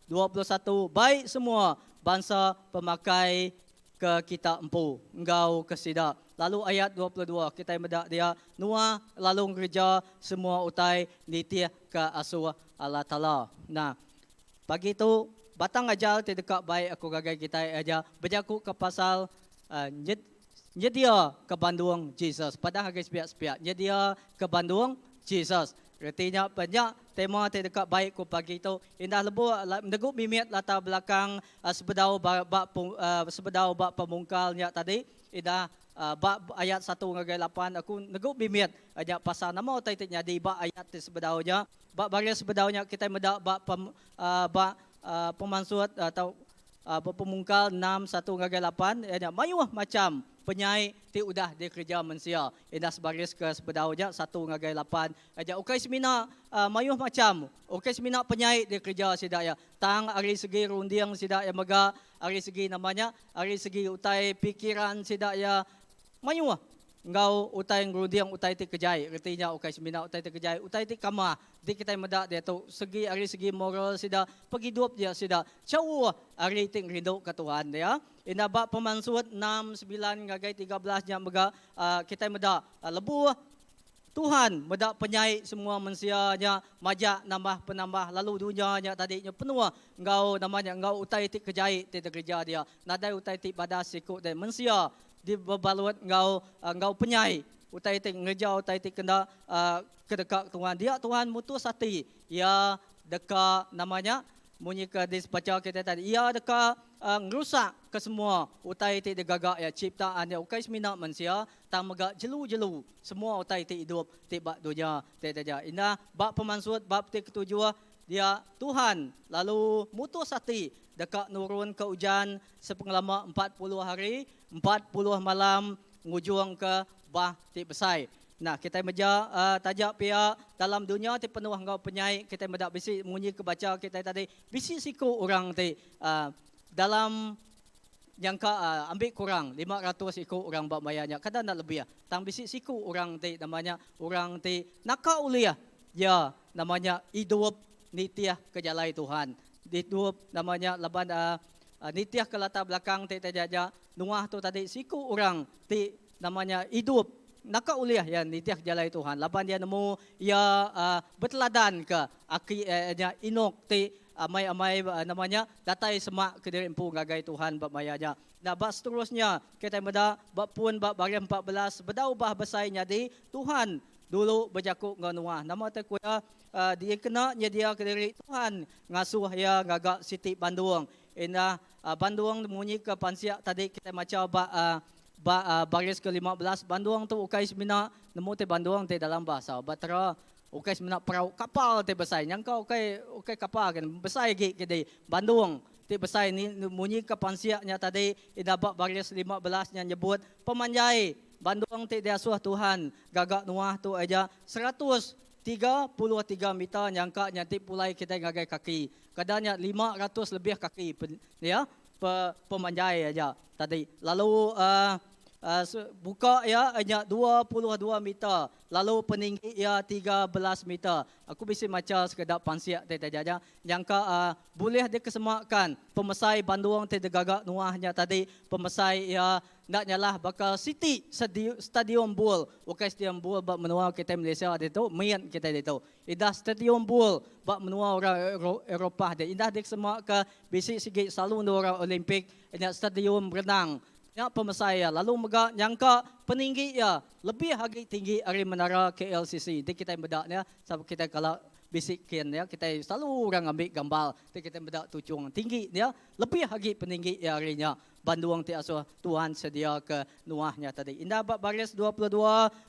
21 bai semua bansa pemakai ke kita empu enggau ke sida. Lalu ayat 22 kitai meda dia, Noah lalu ngereja semua utai nitihka asuh Allah Taala. Nah, pagi tu batang ajar ti deka bai aku ngagai kitai aja bejakuka pasal Nyedia ke bandung Jesus. Padah ngagai sepiak-sepiak, nyedia ke bandung Jesus. Reti nya pa nya tema ti deka bai ku pagi tu. Indah lebuh negu mimit latar belakang sebedau ba sebedau ba pemungkal nya tadi, indah ba ayat satu ngagai lapan aku negu mimit nya pasal nama utai ti nyadi ba ayat ti sebedau nya. Ba baris sebedau nya kitai meda ba ba pemansut atau Ba pemungkal enam satu ngagai lapan iya nya mayuh macham penyai ti udah dikereja mensia. Indah sebaris ke sebedau nya satu ngagai lapan aja ukai semina mayuh macham ukai semina penyai dikereja sida iya tang ari segi runding sida iya mega ari segi nama nya ari segi utai pikiran sida iya mayuh Enggau utai ngerunding utai ti kejai, reti nya ukai semina utai ti kejai, utai ti kamah ti kitai meda diatu segi ari segi moral sida, pengidup dia sida jauh ari ti ngerinduka Tuhan dia. Indah ba Pemansut enam, semilan ngagai 13 nya mega kitai meda lebuh Tuhan meda penyai semua mensia nya majak nambah penambah lalu dunya nya tadi nya penuh enggau nama nya enggau utai ti kejai ti dikereja dia. Nadai utai ti badas siku deh mensia Di bebalut enggau enggau penyai utai ti ngereja utai ti kena ke deka Tuhan. Dia Tuhan mutus ati iya deka nama nya munyi ke dibacha kitai tadi iya deka ngerusak ke semua utai ti digaga iya ciptaan iya ukai semina mensia tang mega jelu-jelu semua utai ti idup ti ba dunya ti taja. Indah ba pemansut bab ti ketujuh dia Tuhan lalu mutus ati deka nurunka ujan sepengelama 40 hari, 40 malam ngujungka bah ti besai. Nah, kitai meja taja pia dalam dunya ti penuh enggau penyai kitai meda bisi munyi ke bacha kitai tadi bisi siku orang ti dalam nyangka ambi kurang 500 iku orang ba maya nya kada enda lebih tang bisi siku orang ti nama nya orang ti naka ulih iya nama nya idup nitih ke jalai Tuhan. Ditu nama nya laban nitih ke latar belakang ti taja nya Noah tu tadi siku orang ti nama nya idup naka ulih iya nitih ke jalai Tuhan laban iya nemu iya beteladan ke aki nya Enok ti amai-amai nama nya datai semak ke diri empu ngagai Tuhan ba maya nya. Nah ba seterusnya kitai meda ba pun ba baris 14 bedau bah besai nyadi Tuhan. dulu bejaku enggau Noah. Nama te ku iya, dikena nyediaka diri Tuhan ngasuh iya ngaga siti bandung. Indah bandung munyi ke pansik tadi kitai macha ba ba baris ke 15 bandung tu ukai semina nemu ti bandung ti dalam bahasa Batera ukai semina perau kapal ti besai nyangka ukai ukai kapal ke besai agi ke di bandung ti besai ni munyi ke pansik nya tadi indah ba baris 15 nya nyebut pemanjai Bandung ti diasuh Tuhan gaga Noah tu aja 133 meter nyangka nya ti pulai kitai ngagai kaki. Kada nya 500 lebih kaki pen ya pe pemanjai aja tadi. Lalu uhh buka iya nya 22 meter lalu peninggi iya 13 meter. Aku bisi macha sekeda pansik ti taja nya nyangka uhh bulih dikesemakan pemesai bandung ti digaga Noah nya tadi pemesai iya Enda nyalah baka siti stadium bul, ukai stadium bul ba menua kitai Malaysia ditu, mit kitai ditu. Indah stadium bul ba menua orang Eropah dia indah disema ke bisi sigi selalu endur orang Olimpik nya stadium renang. Nya pemesai iya lalu mega nyangka peninggi iya lebih agi tinggi ari menara KLCC enti kitai meda nya sebab kitai kala bisi kin nya kitai selalu orang ngambi gambar ti kitai meda tuchung tinggi nya lebih agi peninggi iya ari nya. Bandung ti asuh Tuhan sedia ke Noah nya tadi. Indah ba baris 22,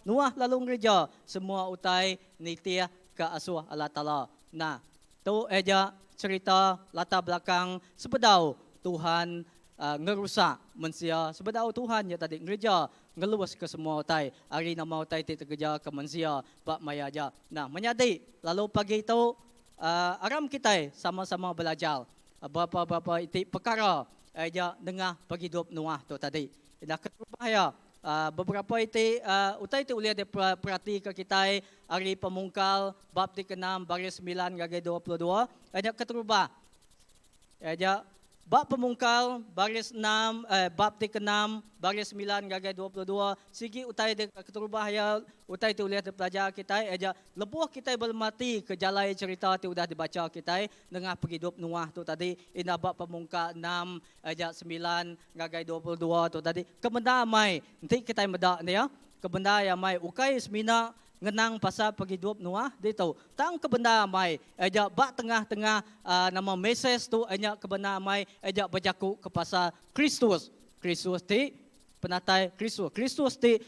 Noah lalu ngereja semua utai nitih ke asuh Allah Taala. Nah, tu aja cherita latar belakang sebedau Tuhan ngerusak mensia, sebedau Tuhan nya tadi ngereja ngelus ke semua utai ari nama utai ti tekereja ke mensia ba maya aja. Nah, menyadi lalu pagi tu aram kitai sama-sama belajar Berapa-berapa iti pekara iya nengah pengidup Noah tu tadi. Enda keterubah iya, beberapa iti utai ti ulih diperatika kitai ari Pemungkal bab ti keenam baris semilan ngagai 22, iya nya keterubah iya nya ba Pemungkal baris enam eh bab ti keenam baris semilan ngagai 22 sigi utai ti keterubah iya utai ti ulih dipelajar kitai iya nya lebuh kitai belemati ke jalai cherita ti udah dibacha kitai Nengah pengidup Noah tu tadi, indah ba pemungka enam aja semilan ngagai 22 tu tadi, ke bendar amai enti kitai meda nya, ke bendar iya amai ukai semina ngenang pasal pengidup Noah ditu, tang ke bendar amai aja ba tengah-tengah aaa nama mesej tu nya ke bendar amai aja bejaku ke pasal Kristus, Kristus ti Penatai Kristus. Kristus ti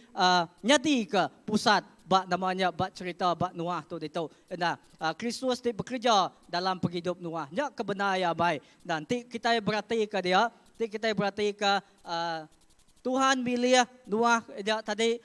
nyadika pusat ba nama nya ba cherita ba Noah tu ditu. Enda, Kristus ti bekereja dalam pengidup Noah. Nya ke bendar iya bai. Dan enti kitai beratika dia, enti kitai beratika Tuhan milih Noah nya tadi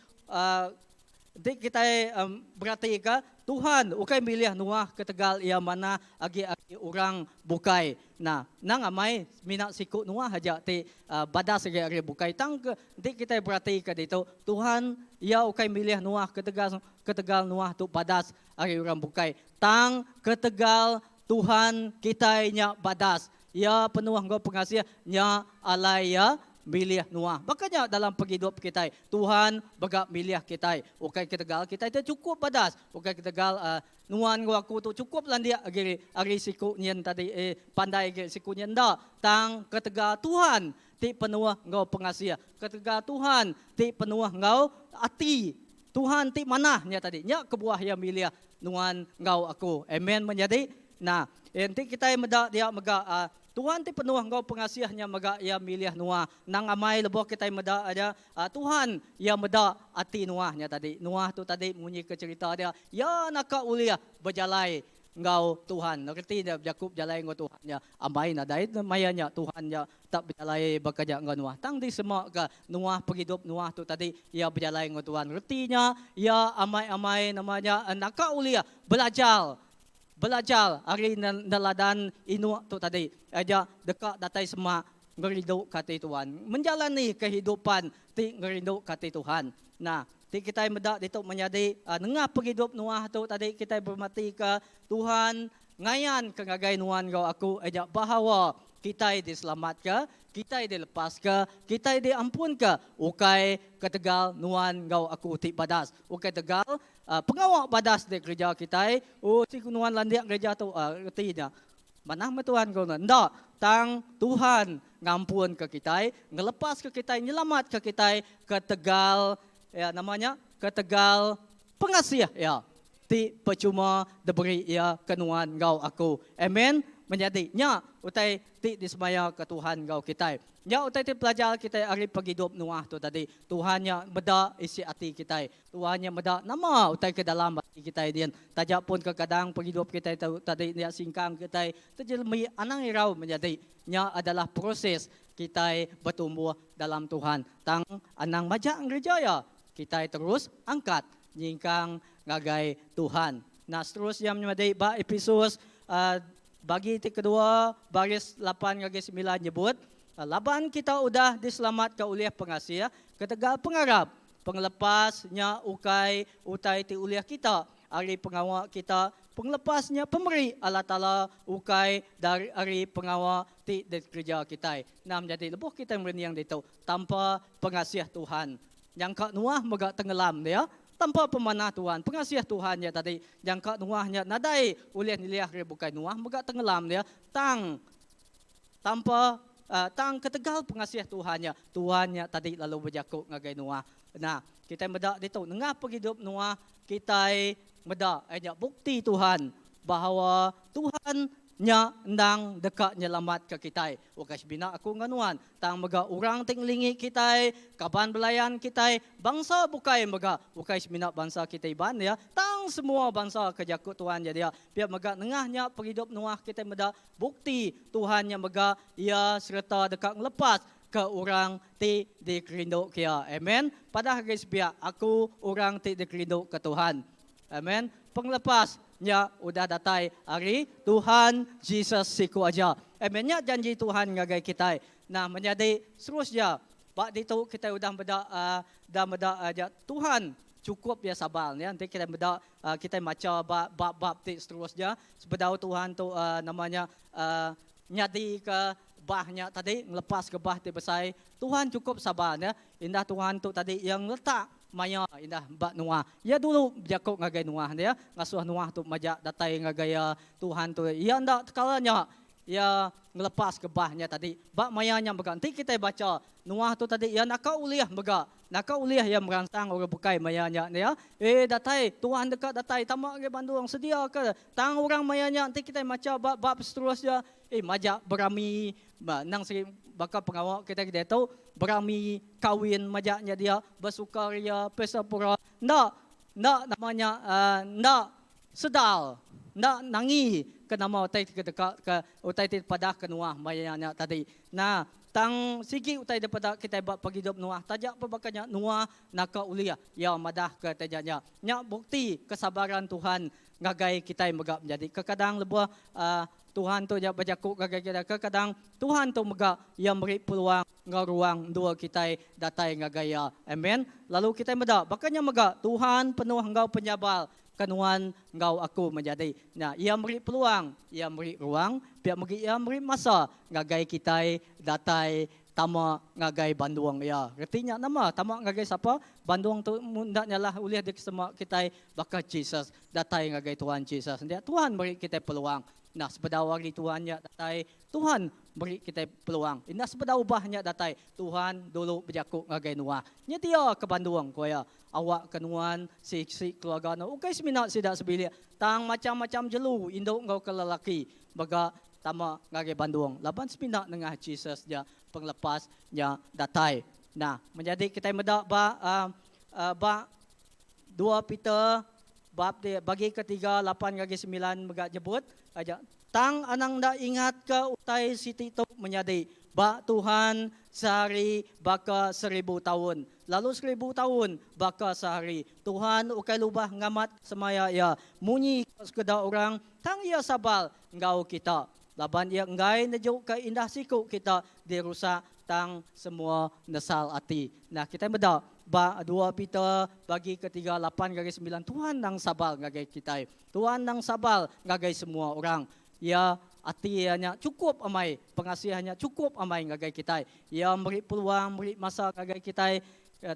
Enti kitai beratika, Tuhan ukai milih Noah ketegal iya manah agi ari orang bukai. Nah, endang amai semina siku Noah aja ti badas agi ari bukai. Tang ke enti kitai beratika ditu, Tuhan iya ukai milih Noah ketegal ketegal Noah tu badas ari orang bukai. Tang ketegal Tuhan kitai nya badas. Iya penuh enggau pengasih, nya alai Iya milih Noah. Baka nya dalam pengidup kitai, Tuhan mega milih kitai. Ukai ketegal kitai tu chukup badas, ukai ketegal nuan enggau aku tu chukup landik agi ari siku nyin tadi eh pandai agi siku nyin enda. Tang ketegal Tuhan ti penuh enggau pengasih, ketegal Tuhan ti penuh enggau ati Tuhan ti manah nya tadi, nya kebuah Iya milih nuan enggau aku. Amen menyadi. Nah, enti kitai meda dia mega Tuhan ti penuh enggau pengasih nya mega Iya milih Noah. Endang amai lebuh kitai meda aja Tuhan Iya meda ati Noah nya tadi. Noah tu tadi munyika cherita dia, iya naka ulih bejalai enggau Tuhan. Reti nya bejaku bejalai enggau Tuhan nya amai nadai maya nya Tuhan nya tak bejalai baka nya enggau Noah. Tang disema ka Noah pengidup Noah tu tadi iya bejalai enggau Tuhan. Reti nya iya amai-amai nama nya naka ulih belajar belajar ari neladan inuk tu tadi aja deka datai semak ngerindu ka ati Tuhan. Menjalani kehidupan ti ngerindu ka ati Tuhan. Nah, ti kitai meda ditu menyadi nengah pengidup Noah tu tadi kitai berematika Tuhan ngayanka ngagai nuan enggau aku aja bahawa kitai diselamatka, kitai dilepaska, kitai diampunka ukai ketegal nuan enggau aku ti badas. Ukai tegal pengawa badas dikereja kitai, oh siku nuan landik ngereja tu, reti nya. Manah meh Tuhan ko nuan. Enda, tang Tuhan ngampunka kitai, ngelepaska kitai, nyelamatka kitai ketegal iya nama nya? Ketegal. Pengasih iya ti pechuma diberi iya ke nuan enggau aku. Amen. Menyadi, nya utai ti disemaya ke Tuhan enggau kitai. Nya utai ti pelajar kitai ari pengidup Noah tu tadi. Tuhan nya meda isi ati kitai. Tuhan nya meda nama utai ke dalam ati kitai din. Taja pun kekadang pengidup kitai tu tadi nya singkang kitai tejelemi anang irau menyadi. Nya adalah proses kitai betumbuh dalam Tuhan. Tang anang majak ngereja iya. Kitai terus angkat nyingkang ngagai Tuhan. Nah seterus iya menyadi ba Episus bagi ti kedua baris lapan ngagai semilan nyebut, Laban kita udah diselamatka ulih pengasih ketegal pengarap, pengelepas nya ukai utai ti ulih kita ari pengawa kita, pengelepas nya pemeri Allah Taala ukai dari ari pengawa ti dikereja kitai. Nah menyadi lebuh kitai merening ditu tanpa pengasih Tuhan Nyangka Noah mega tengelam dia. Tanpa pemanah Tuhan, pengasih Tuhan nya tadi, nyangka Noah nya nadai ulih nyeliah ari bukai Noah mega tengelam dia. Tang tanpa tang ketegal pengasih Tuhan nya, Tuhan nya tadi lalu bejaku ngagai Noah. Nah, kitai meda ditu nengah pengidup Noah, kitai meda iya nya bukti Tuhan bahawa Tuhan nya endang deka nyelamatka kitai. Ukai semina aku enggau nuan, tang mega orang ti ngelingi kitai, kaban belayan kitai, bansa bukai mega, ukai semina bansa kitai Iban dia, tang semua bansa ke jaku Tuhan nya dia. Pia mega nengah nya pengidup Noah kitai meda bukti Tuhan nya mega iya sereta deka ngelepas ke orang ti dikerinduka iya. Amen. Padah agi sepiak, aku orang ti dikerinduka Tuhan. Amen. Pengelepas nya udah datai ari Tuhan Jesus siku aja. Amen. Nya janji Tuhan ngagai kitai. Nah menyadi seterusnya ba ditu kitai udah meda uhh udah meda aja Tuhan chukup iya sabar nya enti kitai meda uhh kitai macha ba bab-bab ti seterusnya sebedau Tuhan tu uhh nama nya uhh nyadika bah nya tadi ngelepaska bah ti besai Tuhan chukup sabar nya indah Tuhan tu tadi iya ngeletak Maya indah ba Noah. Iya dulu bejaku ngagai Noah dia, ngasuh Noah tu majak datai ngagai iya Tuhan tu. Iya enda tekala nya iya ngelepaska bah nya tadi. Ba maya nya mega enti kitai bacha Noah tu tadi iya naka ulih mega, naka ulih iya meransang orang bukai maya nya dia. Eh datai, Tuhan deka datai tama ngagai bandung sediaka. Tang orang maya nya enti kitai macha ba bab seterusnya eh majak berami Ba endang sigi baka pengawa kitai ke diatu, berami, kawin majak nya dia, besuka ria, pesta pura, enda enda nama nya uhh enda sedar, enda nangi ke nama utai ti deka ke utai ti padah ke nuah maya nya tadi. Nah tang sigi utai daripada kitai ba pengidup nuah taja pun baka nya nuah naka ulih iya madah ke taja nya. Nya bukti kesabaran Tuhan ngagai kitai mega menyadi. Kekadang lebuh uhh Tuhan tu nya bejaku ngagai kitai. Kekadang Tuhan tu mega iya meri peluang enggau ruang endur kitai datai ngagai iya. Amen. Lalu kitai meda baka nya mega Tuhan penuh enggau penyabar ke nuan enggau aku menyadi. Nya iya meri peluang, iya meri ruang, pia megi iya meri masa ngagai kitai datai tama ngagai bandung iya. Reti nya nama? Tama ngagai sapa? Bandung tu enda nyalah ulih dikesema kitai baka Jesus. Datai ngagai Tuhan Jesus enda Tuhan meri kitai peluang. Nah sebedau hari Tuhan nya datai, Tuhan meri kitai peluang. Indah sebedau bah nya datai, Tuhan dulu bejaku ngagai Noah. Nyedia ke bandung, ku iya, awakka nuan sisi keluarga nuan ukai semina sida sebilik tang macham-macham jelu indu enggau ke lelaki mega tama ngagai bandung laban semina nengah Jesus nya pengelepas nya datai. Nah, menyadi kitai meda ba uhh ba Dua Peter bab ti bagi ketiga lapan ngagai semilan mega nyebut aja, Tang anang enda ingatka utai siti tu menyadi, ba Tuhan sehari baka seribu taun, lalu seribu taun baka sehari. Tuhan ukai lubah ngamatka semaya Iya munyi ka sekeda orang, tang Iya sabar enggau kita, laban Iya enggai nejuka indah siku kita dirusak tang semua nesal ati. Nah kitai meda ba dua Peter bagi ketiga lapan ngagai semilan Tuhan nang sabar ngagai kitai. Tuhan nang sabar ngagai semua orang. Iya ati iya nya chukup amai, pengasih nya chukup amai ngagai kitai. Iya meri peluang meri masa ngagai kitai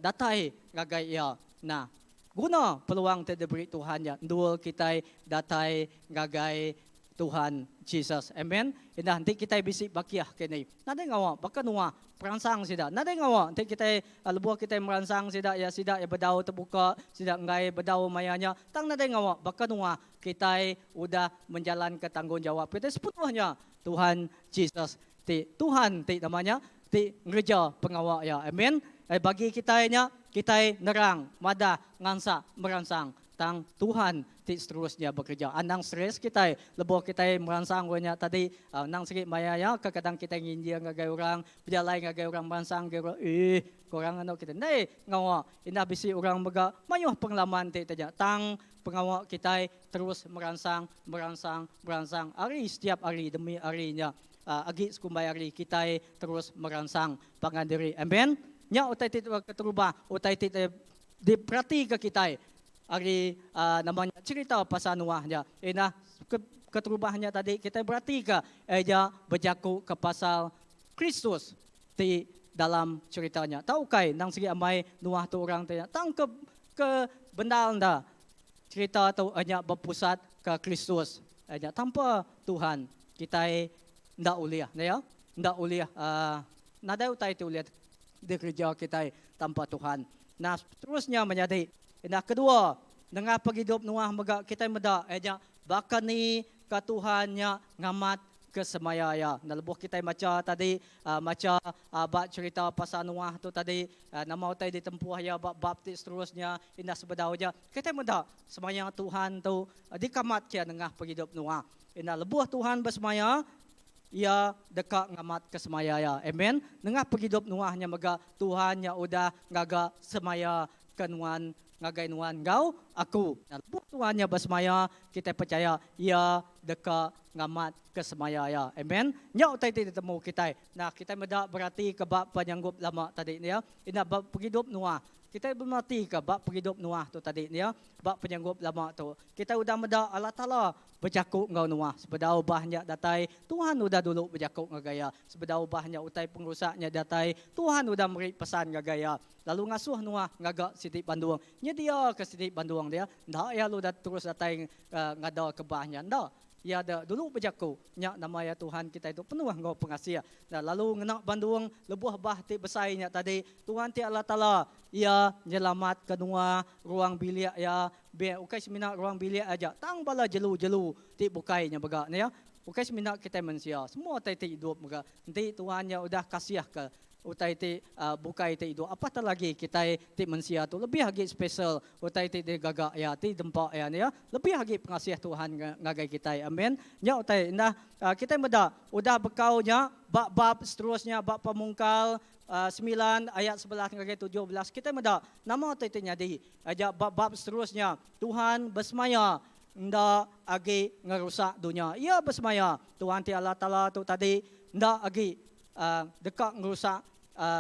datai ngagai iya. Nah guna peluang ti diberi Tuhan nya endur kitai datai ngagai. Tuhan Jesus. Amen. Indah enti kitai bisi bakih kini. Nadai ngawa baka Noah peransang sida. Nadai ngawa enti kitai lebuh kitai meransang sida iya sida iya bedau tebuka, sida enggai bedau maya nya. Tang nadai ngawa baka Noah kitai udah menjalanka tanggungjawab kitai sepenuhnya Tuhan Jesus ti Tuhan ti nama nya ti ngereja pengawa iya. Amen. Bagi kitai nya kitai nerang, madah, ngansak, meransang. Tang Tuhan ti seterusnya bekereja. Anang stress kitai lebuh kitai meransang orang nya tadi. Anang sigi maya iya kekadang kitai nginjil ngagai orang, bejalai ngagai orang meransang ngagai orang, eeh ku orang anu kitai. Ndai ngawa indah bisi orang mega mayuh pengalaman ti taja. Tang pengawa kitai terus meransang, meransang, meransang ari setiap hari demi hari nya. Agi sekumbai hari kitai terus meransang pangan diri. Amen. Nya utai ti keterubah, utai ti Diperatika kitai ari nama nya cherita pasal Noah nya. Indah keterubah nya tadi kitai beratika iya bejaku ke pasal Kristus ti dalam cherita nya. Tau ukai endang sigi amai Noah tu orang ti nya tang ke ke bendar enda cherita tu nya bepusat ke Kristus nya tanpa Tuhan kitai enda ulih enda iya enda ulih nadai utai ti ulih dikereja kitai tanpa Tuhan. Nah, seterusnya menyadi. Indah kedua, nengah pengidup Noah mega kitai meda iya nya baka ni ka Tuhan nya ngamat ke semaya iya. Nah, lebuh kitai macha tadi, macha ba cherita pasal Noah tu tadi, nama utai ditempuh iya ba bab ti seterusnya, indah sebedau nya, kitai meda semaya Tuhan tu dikamat ke nengah pengidup Noah. Indah lebuh Tuhan besemaya, Iya deka ngamatka semaya iya. Amen. Nengah pengidup Noah nya mega, Tuhan nya udah ngaga semaya ke nuan, ngagai nuan enggau aku. Lebuh Tuhan nya besemaya, kitai pechaya Iya deka ngamatka semaya Iya. Amen. Nya utai ti ditemu kitai. Nah, kitai meda beratika ba penyanggup lama tadi nya, ina ba pengidup Noah. Kitai bemeratika ba pengidup Noah tu tadi nya, ba penyanggup lama tu. Kitai udah meda Allah Taala Bejaku enggau Noah sebedau bah nya datai, Tuhan udah dulu bejaku ngagai iya. Sebedau bah nya utai pengerusak nya datai, Tuhan udah meri pesan ngagai iya, lalu ngasuh Noah ngaga siti bandung. Nyediaka siti bandung dia, enda iya lalu terus datai ngadaka bah nya. Enda. Iya da dulu bejaku, nya nama iya Tuhan kitai tu penuh enggau pengasih. Lalu ngena bandung lebuh bah ti besai nya tadi, Tuhan ti Allah Taala, Iya nyelamatka Noah, ruang bilik iya, Be ukai semina ruang bilik aja tang bala jelu-jelu ti bukai nya mega ne ya. Ukai semina kitai mensia, semua utai ti idup mega. Enti Tuhan nya udah kasih ke utai ti bukai ti idup apatah lagi kitai ti mensia tu lebih agi special utai ti digaga iya ti dempa iya ne ya. Lebih agi pengasih Tuhan ngagai kitai. Amen. Nya utai enda kitai meda udah bekau nya ba bab seterusnya ba pemungkal semilan ayat 11 ngagai 17 kitai meda nama utai ti nyadi. Aja ba bab seterusnya, Tuhan besemaya enda agi ngerusak dunya. Iya besemaya, Tuhan ti Allah Taala tu tadi enda agi deka ngerusak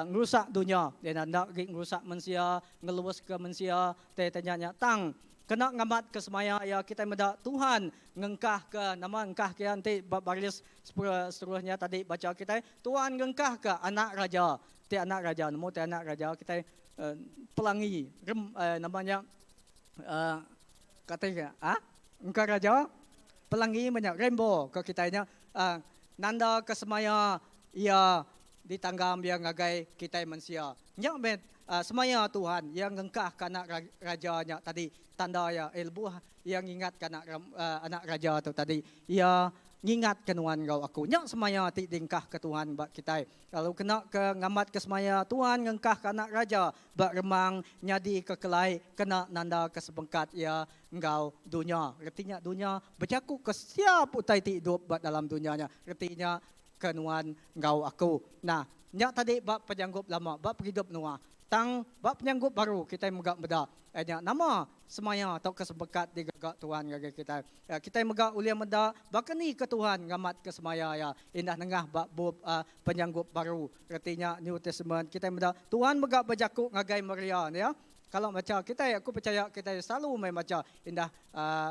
ngerusak dunya. Iya enda agi ngerusak mensia, ngeluska mensia ti tanya nya. Tang kena ngamatka semaya iya kitai meda Tuhan ngengkahka nama engkahka iya enti ba baris seterusnya tadi bacha kitai, Tuhan ngengkahka anak raja ti anak raja nemu ti anak raja kitai pelangi rem nama nya kati ke ah engka raja pelangi meh nya rainbow ko kitai nya nanda ke semaya iya ditanggam iya ngagai kitai mensia. Nya meh semaya Tuhan iya ngengkah ke anak raja nya tadi tanda iya eh lebuh iya ngingat ke anak anak raja tu tadi iya ngingat ke nuan enggau aku. Nya semaya ti diengkah ke Tuhan ba kitai. Lalu kena ke ngambat ke semaya Tuhan ngengkah ke anak raja ba remang nyadi ke kelai kena nanda ke sebengkat iya enggau dunya. Reti nya dunya bejaku ke siap utai ti idup ba dalam dunya nya. Reti nya ke nuan enggau aku. Nah, nya tadi ba penyanggup lama, ba pengidup Noah. Tang ba penyanggup baru kitai mega meda iya nya nama semaya tauka sempekat digaga Tuhan ngagai kitai. Kitai mega ulih meda baka ni ke Tuhan ngamatka semaya iya indah nengah ba bup Penyanggup Baru reti nya New Testament. Kitai meda Tuhan mega bejaku ngagai Maria nya. Kalau macha kitai aku pechaya kitai selalu meh macha indah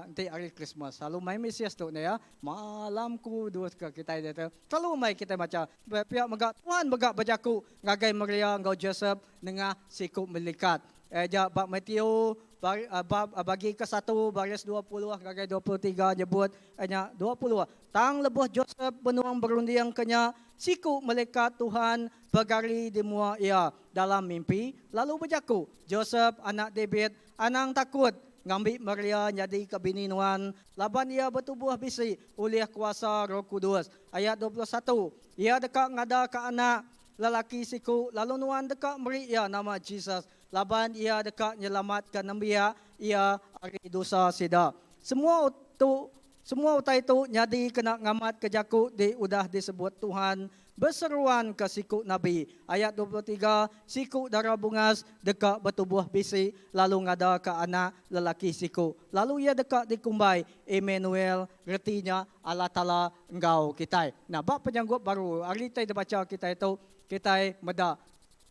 enti hari Christmas selalu mai message tu nya malam kudus ke kitai diatu selalu mai kitai macha. Pia mega Tuhan mega bejaku ngagai Maria enggau Josep nengah siku melikat. Ja ba Matthew bab bagi kesatu baris 20 ngagai 23 nyebut nya 20. Tang lebuh Josep benung berundingka nya, siku melikat Tuhan begari di mua iya dalam mimpi lalu bejaku, Josep anak David, anang takut ngambi Maria nyadika bini nuan, laban iya betubuh bisi ulih kuasa Roh Kudus. Ayat 21, Iya deka ngadaka anak lelaki siku, lalu nuan deka meri iya nama Jesus, laban iya deka nyelamatka nembiak iya ari dosa sida. Semua tu semua utai tu nyadi kena ngamatka jaku ti udah disebut Tuhan beseruan ke siku nabi. Ayat 23, Siku dara bungas deka betubuh bisi lalu ngadaka anak lelaki siku, lalu iya deka dikumbai Emanuel, reti nya Allah Taala enggau kitai. Nah, ba penyanggup baru ari ti dibacha kitai tu, kitai meda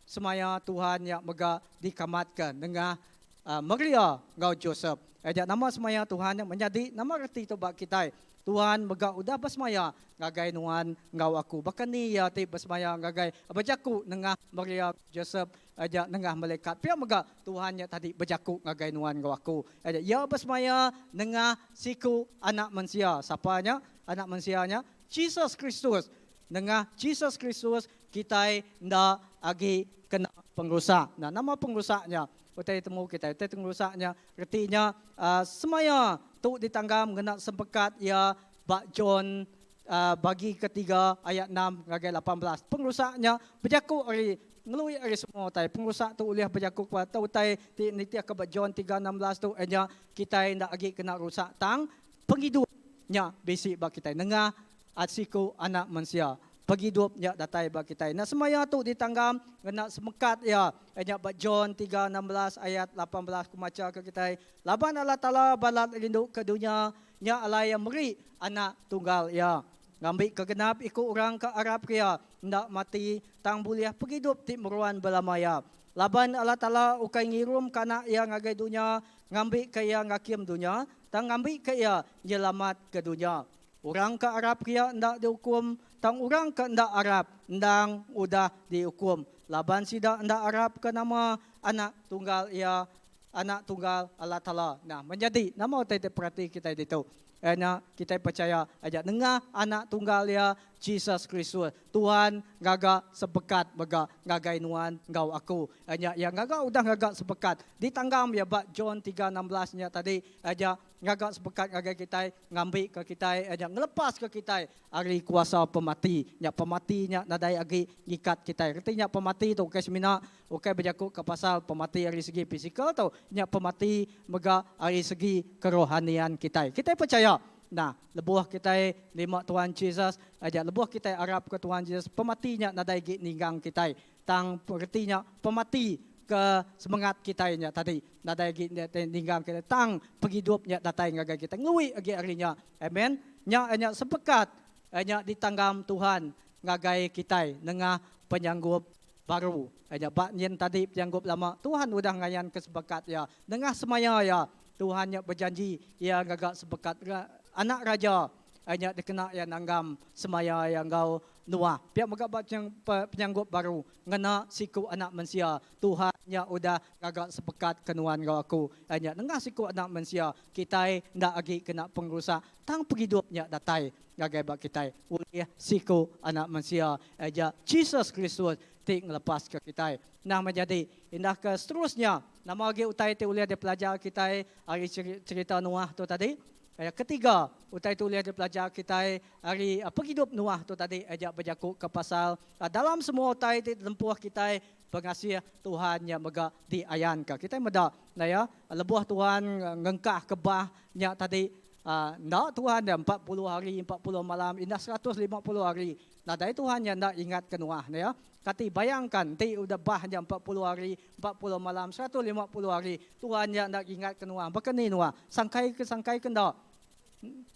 semaya Tuhan nya mega dikamatka nengah Maria enggau Josep. Aja nama semaya Tuhan nya menyadi nama reti tu ba kitai. Tuhan mega udah besemaya ngagai nuan enggau aku. Baka ni iya ti besemaya ngagai bejaku nengah Maria enggau Josep aja nengah melikat. Pia mega Tuhan nya tadi bejaku ngagai nuan enggau aku. Aja iya besemaya nengah siku Anak Mensia. Sapa nya Anak Mensia nya? Jesus Kristus. Nengah Jesus Kristus kitai enda agi kena pengerusak. Nah, nama pengerusak nya? Utai ditemu kitai, utai ti ngerusak nya reti nya semaya tu ditanggam ngena sempekat iya ba John bagi ketiga ayat enam ngagai 18. Pengerusak nya bejaku ari ngelui ari semua utai. Pengerusak tu ulih bejaku ke utai ti nitihka ba John tiga 16 tu iya nya kitai enda agi kena rusak tang pengidup nya bisi ba kitai nengah siku Anak Mensia. Pengidup nya datai ba kitai. Enda semaya tu ditanggam ngena semekat iya. Iya nya ba John tiga 16 ayat 18 ku macha ke kitai, Laban Allah Taala balat rindu ke dunya, nya alai iya meri Anak tunggal iya, ngambika genap iku orang ke arap ke iya enda mati tang bulih pengidup ti meruan belama iya. Laban Allah Taala ukai ngirumka Anak iya ngagai dunya ngambika iya ngakim dunya, tang ngambika iya nyelamatka dunya. Orang ke arap iya enda diukum, tang orang ke enda arap endang udah diukum, laban sida enda arapka nama Anak Tunggal iya, Anak Tunggal Allah Taala. Nah, menyadi, nama utai ti perati kitai ditu? Iya nya, kitai pechaya aja nengah Anak Tunggal iya, Jesus Kristus, Tuhan ngaga sepekat mega ngagai nuan enggau aku. Iya nya, iya ngaga udah ngaga sepekat. Ditanggam iya ba John tiga 16 nya tadi, iya nya, ngaga sepekat ngagai kitai, ngambika kitai nya ngelepaska kitai ari kuasa pemati. Nya pemati nya nadai agi ngikat kitai. Reti nya pemati tu ukai semina ukai bejakuka pasal pemati ari segi fizikal tu, nya pemati mega ari segi kerohanian kitai. Kitai pechaya nah lebuh kitai nerima Tuhan Jesus aja lebuh kitai arapka Tuhan Jesus pemati nya nadai agi ninggang kitai. Tang reti nya pemati ke semengat kitai nya tadi nadai agi ninggang kitai tang pengidup nya datai ngagai kitai ngelui agi ari nya. Amen. Nya nya sempekat nya ditanggam Tuhan ngagai kitai nengah penyanggup baru. Nya ba nyin tadi penyanggup lama Tuhan udah ngayanka sempekat iya nengah semaya iya. Tuhan nya bejanji iya ngaga sempekat anak raja nya dikena iya nanggam semaya iya enggau Noah. Pia mega ba penyanggup baru ngena siku anak mensia. Tuhan nya udah ngaga sepekat ke nuan enggau aku. Iya nya nengah siku anak mensia, kitai enda agi kena pengerusak tang pengidup nya datai ngagai ba kitai ulih siku anak mensia, iya nya Jesus Kristus ti ngelepaska kitai. Nah menyadi, indah ke seterusnya, nama agi utai ti ulih dipelajar kitai ari cherita Noah tu tadi? Ayat ketiga, utai tu ulih dipelajar kitai ari pengidup Noah tu tadi aja bejakuka pasal dalam semua utai ti ditempuh kitai pengasih Tuhan nya mega diayanka. Kitai meda enda iya lebuh Tuhan ngengkahka bah nya tadi enda Tuhan nya 40 hari 40 malam indah 150 hari nadai Tuhan nya enda ingatka Noah enda iya. Kati bayangka enti udah bah nya 40 hari 40 malam 150 hari Tuhan nya enda ingat ke Noah. Baka ni Noah? Sangkai ke sangkai ke enda?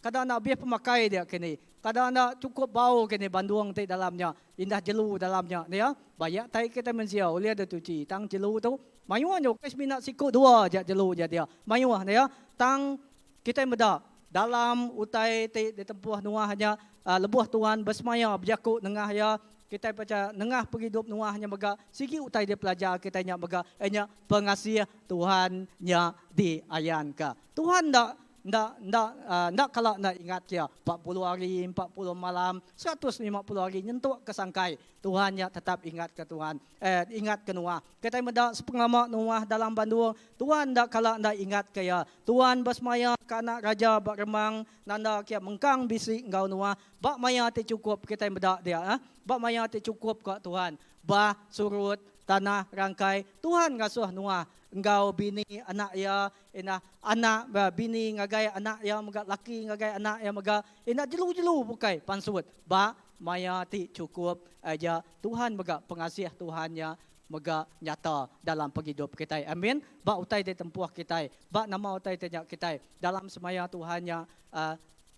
Kada enda abih pemakai dia kini. Kada enda chukup bau kini bandung ti dalam nya, indah jelu dalam nya nya. Bayak tai kitai mensia ulih deh tuchi tang jelu tu mayuh nya ukai semina siku dua aja jelu nya dia. Mayuh nya. Tang kitai meda dalam utai ti ditempuh Noah nya lebuh Tuhan besemaya bejaku nengah iya. Kitai pechaya nengah pengidup Noah nya mega sigi utai dipelajar kitai nya mega iya nya pengasih Tuhan nya diayanka. Tuhan enda enda enda enda kala enda ingat ke iya 40 hari 40 malam 150 hari nyentuk ke sangkai Tuhan nya tetap ingat ke Tuhan eh ingat ke Noah. Kitai meda sepengelama Noah dalam bandung Tuhan enda kala enda ingat ke iya. Tuhan besemaya ke anak raja ba remang nanda ke iya mengkang bisi enggau Noah Ba maya ti chukup kitai meda dia. Ba maya ti chukup ka Tuhan. Bah, surut, tanah, rangkai, Tuhan ngasuh Noah enggau bini anak iya indah anak bini ngagai anak iya mega laki ngagai anak iya mega indah jelu-jelu bukai pansut. Ba maya ti chukup aja Tuhan mega pengasih Tuhan nya mega nyata dalam pengidup kitai. Amin. Ba utai ti tempuh kitai, ba nama utai ti nya kitai dalam semaya Tuhan nya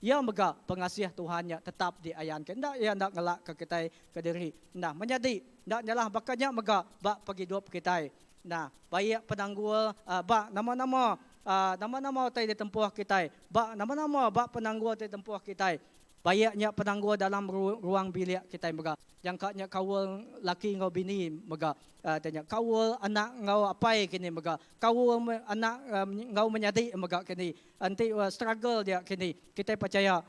Iya mega pengasih Tuhan nya tetap diayanka. Enda iya enda ngelakka kitai kediri. Nah, menyadi, enda nyalah baka nya mega ba pengidup kitai. Nah, baik penanggul ba nama-nama nama-nama utai ditempuh kitai, ba nama-nama ba penanggul ti ditempuh kitai. Baik nya penanggul dalam ruang bilik kitai mega. Jangka nya kaul laki enggau bini mega. Nya kaul anak enggau apai kini mega. Kaul anak enggau menyadi mega kini. Enti struggle dia kini, kitai pechaya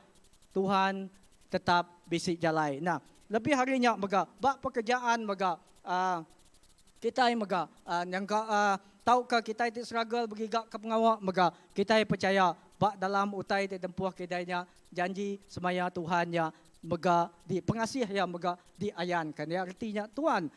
Tuhan tetap bisi jalai. Nah, lebih ari nya mega ba pekerjaan mega uhh kitai mega uhh nyangka uhh tauka kitai ti struggle begiga ke pengawa mega kitai pechaya ba dalam utai ti tempuh kitai nya janji semaya Tuhan nya mega di pengasih iya mega diayanka. Nya reti nya Tuhan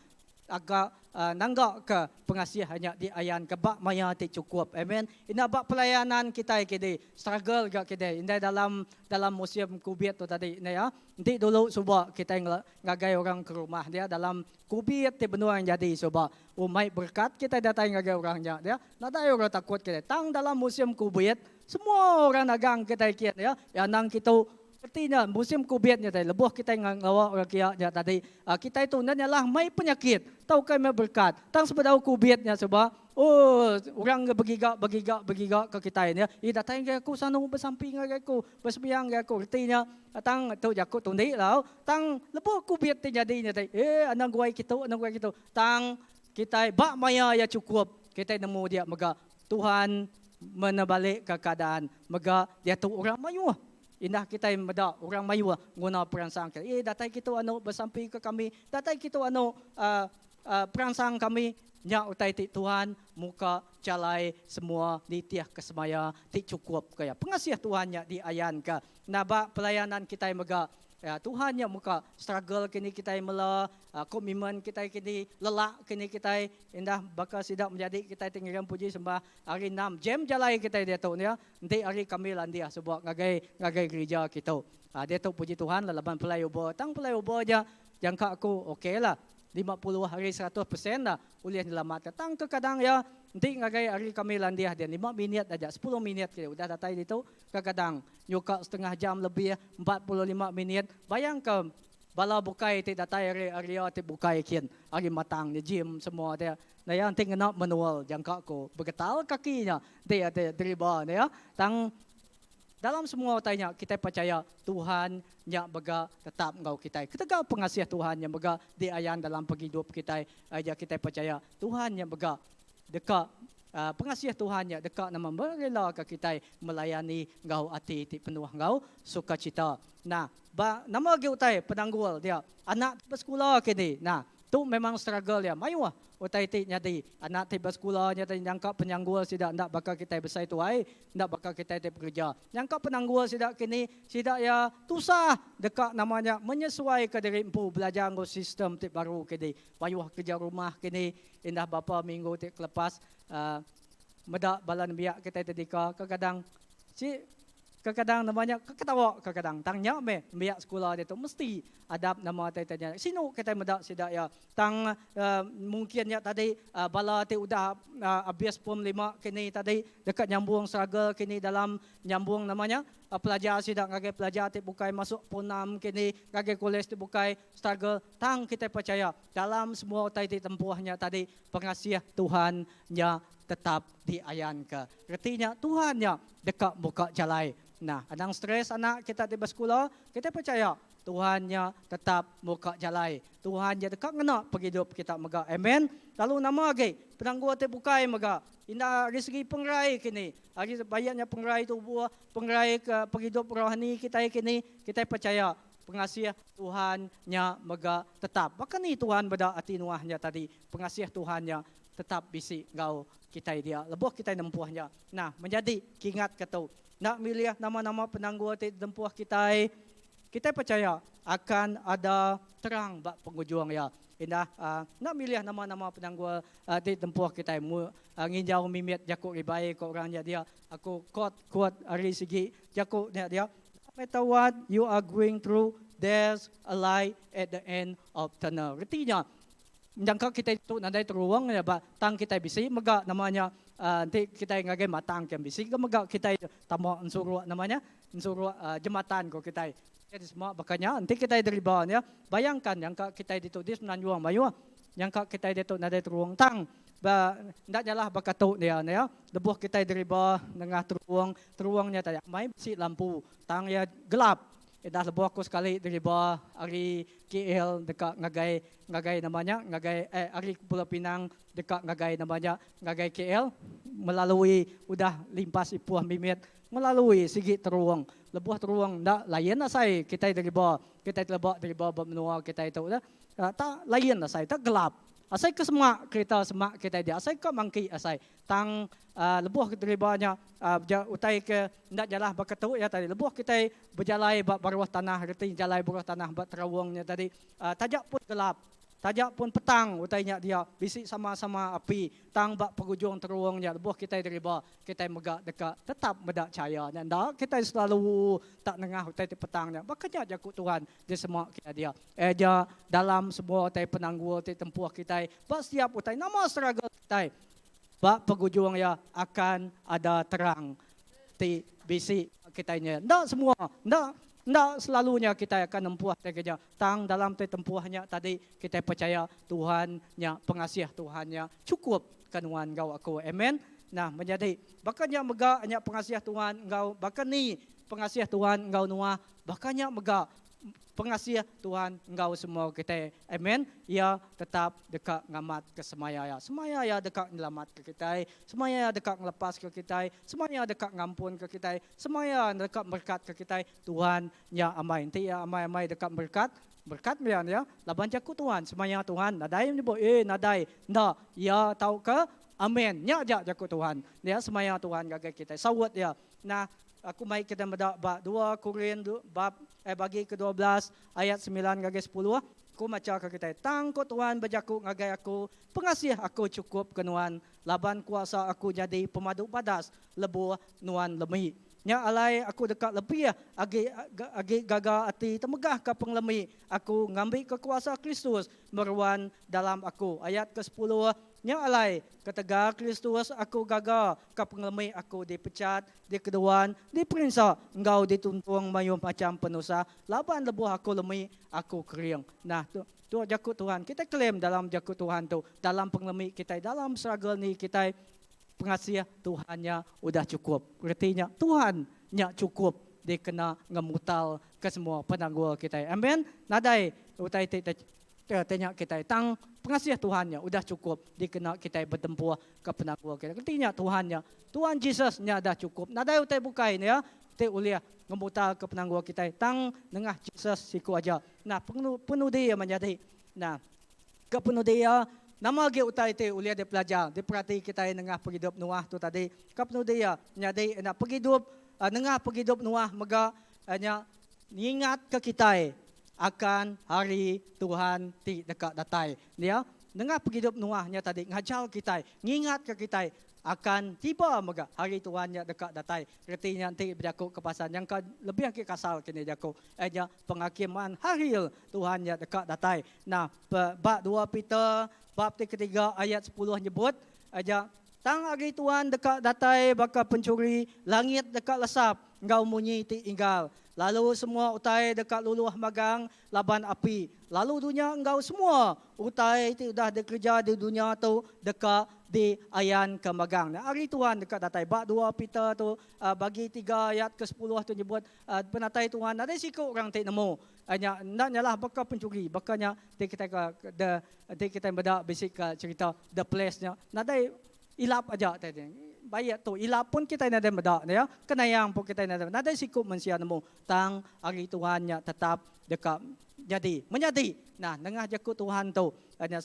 Aga nangga ke pengasih nya diayan ke ba maya ti chukup. Amen. Ina ba pelayanan kitai kidi struggle ga kidai indai dalam dalam musim kubit tu tadi ne ya. Enti dulu suba kitai ngagai orang ke rumah dia dalam kubit ti benung jadi suba umai berkat kitai datai ngagai orang nya dia nadai orang takut kitai. Tang dalam musim kubit semua orang nagang kitai kin ya. Anang kitu Reti nya, musim kubit nya tadi, lebuh kitai ngawa orang kiya nya tadi, kitai tu enda nyalah mai penyakit tauka mai berkat. Tang sebedau kubit nya suba, ooh orang ke begiga begiga begiga ke kitai nya, ih datai ngagai aku sanu besampi ngagai aku, besembiang ngagai aku. Reti nya, tang tu jaku tundi lau, tang lebuh kubit ti nyadi nya tadi, eh anang guai kitu anang guai kitu. Tang kitai ba maya iya chukup, kitai nemu dia mega Tuhan menebalika keadaan mega diatu orang mayuh. Indah kitai meda orang mayuh nguna peransang ke, Eh datai kitu anu besampi ke kami, datai kitu anu uhh peransang kami. Nya utai ti Tuhan muka jalai semua nitih ke semaya ti chukup ke iya. Pengasih Tuhan nya diayanka. Nah ba pelayanan kitai mega Ya, Tuhan nya muka struggle kini kitai mela, komitmen kitai kini lelak kini kitai indah baka sida menyadi kitai ti ngirim puji sembah hari enam jam jalai kitai diatu nya enti hari kami landih suba ngagai ngagai gerija kitu. Diatu puji Tuhan lah laban flyover tang flyover nya jangka aku ok lah 50 ari 100% lah ulih nyelamatka tang kekadang iya enti ngagai hari kami landih dia lima minit aja sepuluh minit ke udah datai ditu kekadang Nyuka setengah jam lebih, 45 minit. Bayangka bala bukai ti datai ari area ti bukai kin, ari Matang nya gym semua dia. Nya iya enti ngena manual jangka ku begetal kaki nya enti iya ti deriba nya iya. Tang dalam semua utai nya kitai pechaya Tuhan nya mega tetap enggau kitai. Ketegal pengasih Tuhan nya mega diayan dalam pengidup kitai aja kitai pechaya Tuhan nya mega Deka pengasih Tuhan nya deka nama merelaka kitai melayani enggau ati ti penuh enggau sukacita. Nah, ba nama agi utai penanggul dia? Anak ti besekula kini. Nah, tu memang struggle iya. Mayuh utai ti nyadi. Anak ti besekula nya tadi nyangka penyanggul sida enda baka kitai besai tuai, enda baka kitai ti bekereja. Nyangka penanggul sida kini, sida iya tusah deka nama nya menyesuaika diri empu belajar enggau sistem ti baru kini. Mayuh kereja rumah kini indah bapa minggu ti kelepas meda bala nembiak kitai tedika kekadang si kekadang nama nya ketawa kekadang tang nya meh nembiak sekula ditu mesti adap nama tai nya sinu kitai meda sida iya tang mungkin nya tadi bala ti udah abis pom lima kini tadi deka nyambung struggle kini dalam nyambung nama nya pelajar sida ngagai pelajar ti bukai masuk pom enam kini ngagai kolej ti bukai struggle tang kitai pechaya Dalam semua utai ti tempuh nya tadi, pengasih Tuhan nya tetap diayanka. Reti nya, Tuhan nya deka muka jalai. Nah, anang stres anak kita ti besekula, kitai pechaya. Tuhan nya tetap muka jalai. Tuhan nya deka ngena pengidup kita mega. Amen. Lalu nama agi penanggul ti bukai mega indah ari segi pengerai kini. Ari bayak nya pengerai tubuh, pengerai ke pengidup rohani kitai kini, kitai pechaya pengasih Tuhan nya mega tetap. Baka ni Tuhan meda ati Noah nya tadi? Pengasih Tuhan nya tetap bisi enggau kitai dia lebuh kitai nempuh nya. Nah, menyadi kingatka tu, enda milih nama-nama penanggul ti ditempuh kitai, kitai pechaya akan ada terang ba pengujung iya. Indah enda milih nama-nama penanggul ti ditempuh kitai nginjau mimit jaku ribai ko orang nya dia. Aku quote quote ari sigi jaku nya dia, No matter what you are going through, there's a light at the end of tunnel. Reti nya Nyangka kitai tu nadai terung nya ba tang kitai bisi mega nama nya enti kitai ngagai matang ke bisi ke mega kitai tama ensuruk nama nya ensuruk jematan ko kitai. Jadi semua baka nya enti kitai deriba nya bayangkan nyangka kitai ditu di Semenanjung mayuh nyangka kitai ditu nadai terung tang ba enda nyalah baka tu dia nya lebuh kitai deriba nengah terung terung nya tadi amai bisi lampu tang iya gelap. Enda lebuh aku sekali deriba ari KL deka ngagai ngagai nama nya ngagai eh ari Pulau Pinang deka ngagai nama nya ngagai KL melalui udah limpas ipuh mimit melalui sigi terung lebuh terung enda lain asai kitai deriba kitai teleba deriba ba menua kitai tu tak lain asai tak gelap asai ke semak kerita semak kitai dia asai ka mangki asai Tang lebuh deriba nya utai ke enda jalah baka tu iya tadi lebuh kitai bejalai ba baruh tanah reti jalai baruh tanah ba terawung nya tadi taja pun gelap taja pun petang utai nya dia bisi sama sama api tang ba pengujung terawung nya lebuh kitai deriba kitai mega deka tetap meda chaya nya enda kitai selalu tak nengah utai ti petang nya baka nya jaku Tuhan disema kitai dia aja dalam semua utai penanggul ti tempuh kitai ba setiap utai nama struggle kitai Ba pengujung iya akan ada terang ti bisi kitai nya. Enda semua, enda enda selalunya kitai akan nempuh tai keja. Tang dalam tai tempuh nya tadi kitai pechaya Tuhan nya pengasih Tuhan nya chukup ke nuan enggau aku. Amen. Nah menyadi baka nya mega nya pengasih Tuhan enggau baka ni pengasih Tuhan enggau Noah baka nya mega Pengasih Tuhan enggau semua kitai. Amen. Iya tetap deka ngamatka semaya Iya. Semaya Iya deka nyelamatka kitai. Semaya Iya deka ngelepaska kitai. Semaya Iya deka ngampunka kitai. Semaya Iya deka merekatka kitai. Tuhan nya amai. Enti Iya amai-amai deka merekat, merekat meh Iya. Laban jaku Tuhan, semaya Tuhan nadai menyebut, Eh, nadai. Enda. Iya tauka Amen. Nya aja jaku Tuhan. Nya semaya Tuhan ngagai kitai. Saut Iya. Nah, aku mai kita meda ba 2 Korin bab eh bagi ke-12 ayat 9 ngagai 10. Aku macha ke kitai, Tang ko Tuhan bejaku ngagai aku, Pengasih aku chukup ke nuan, laban kuasa aku nyadi pemadu badas lebuh nuan lemi. Nya alai aku deka lebih agi agi gaga ati temegahka pengelemi aku ngambika kuasa Kristus meruan dalam aku. Ayat ke-10, Nya alai, ketegal Kristus aku gaga ka pengelemi aku dipechat, dikeduan, diperinsa, enggau dituntung mayuh macham penusah, laban lebuh aku lemi, aku kering. Nah, tu tu jaku Tuhan. Kitai claim dalam jaku Tuhan tu, dalam pengelemi kitai, dalam struggle ni kitai, pengasih Tuhan nya udah chukup. Reti nya, Tuhan nya chukup dikena ngemutal ke semua penanggul kitai. Amen. Nadai utai ti Te nya kitai. Tang pengasih Tuhan nya udah chukup dikena kitai betempuh ke penanggul kitai. Reti nya Tuhan nya, Tuhan Jesus nya dah chukup. Nadai utai bukai nya ti ulih ngemutarka penanggul kitai tang nengah Jesus siku aja. Nah penudi iya menyadi. Nah ke penudi iya nama agi utai ti ulih dipelajar diperati kitai nengah pengidup Noah tu tadi. Ke penudi iya menyadi enda pengidup nengah pengidup Noah mega nya ngingatka kitai akan hari Tuhan ti deka datai. Dia, nengah pengidup Noah nya tadi ngajar kitai, ngingatka kitai akan tiba mega hari Tuhan nya deka datai. Reti nya enti bejaku ke pasal nyangka lebih agi kasar kini jaku, iya nya penghakiman hari Tuhan nya deka datai. Nah, ba 2 Peter bab ti ketiga ayat 10 nyebut, iya nya Tang hari Tuan deka datai baka penchuri, langit deka lesap enggau munyi ti inggar, lalu semua utai deka luluh magang laban api, lalu dunya enggau semua utai ti udah dikereja di dunya tu deka di ayan ke magang. Nah, hari Tuhan deka datai ba 2 Peter tu bagi 3 ayat ke 10 tu nyebut penatai Tuhan nadai siku orang ti nemu. Nya enda nyalah baka pencuri baka nya ti kitai ke the ti kitai meda bisi ke cerita the place nya nadai ilap aja tadi. Baik tu ilap pun kitai nadai meda ne ya. Kenayang pun kitai nadai nadai siku mensia nemu tang hari Tuhan nya tetap deka nyadi menyadi. Nah nengah jaku Tuhan tu nya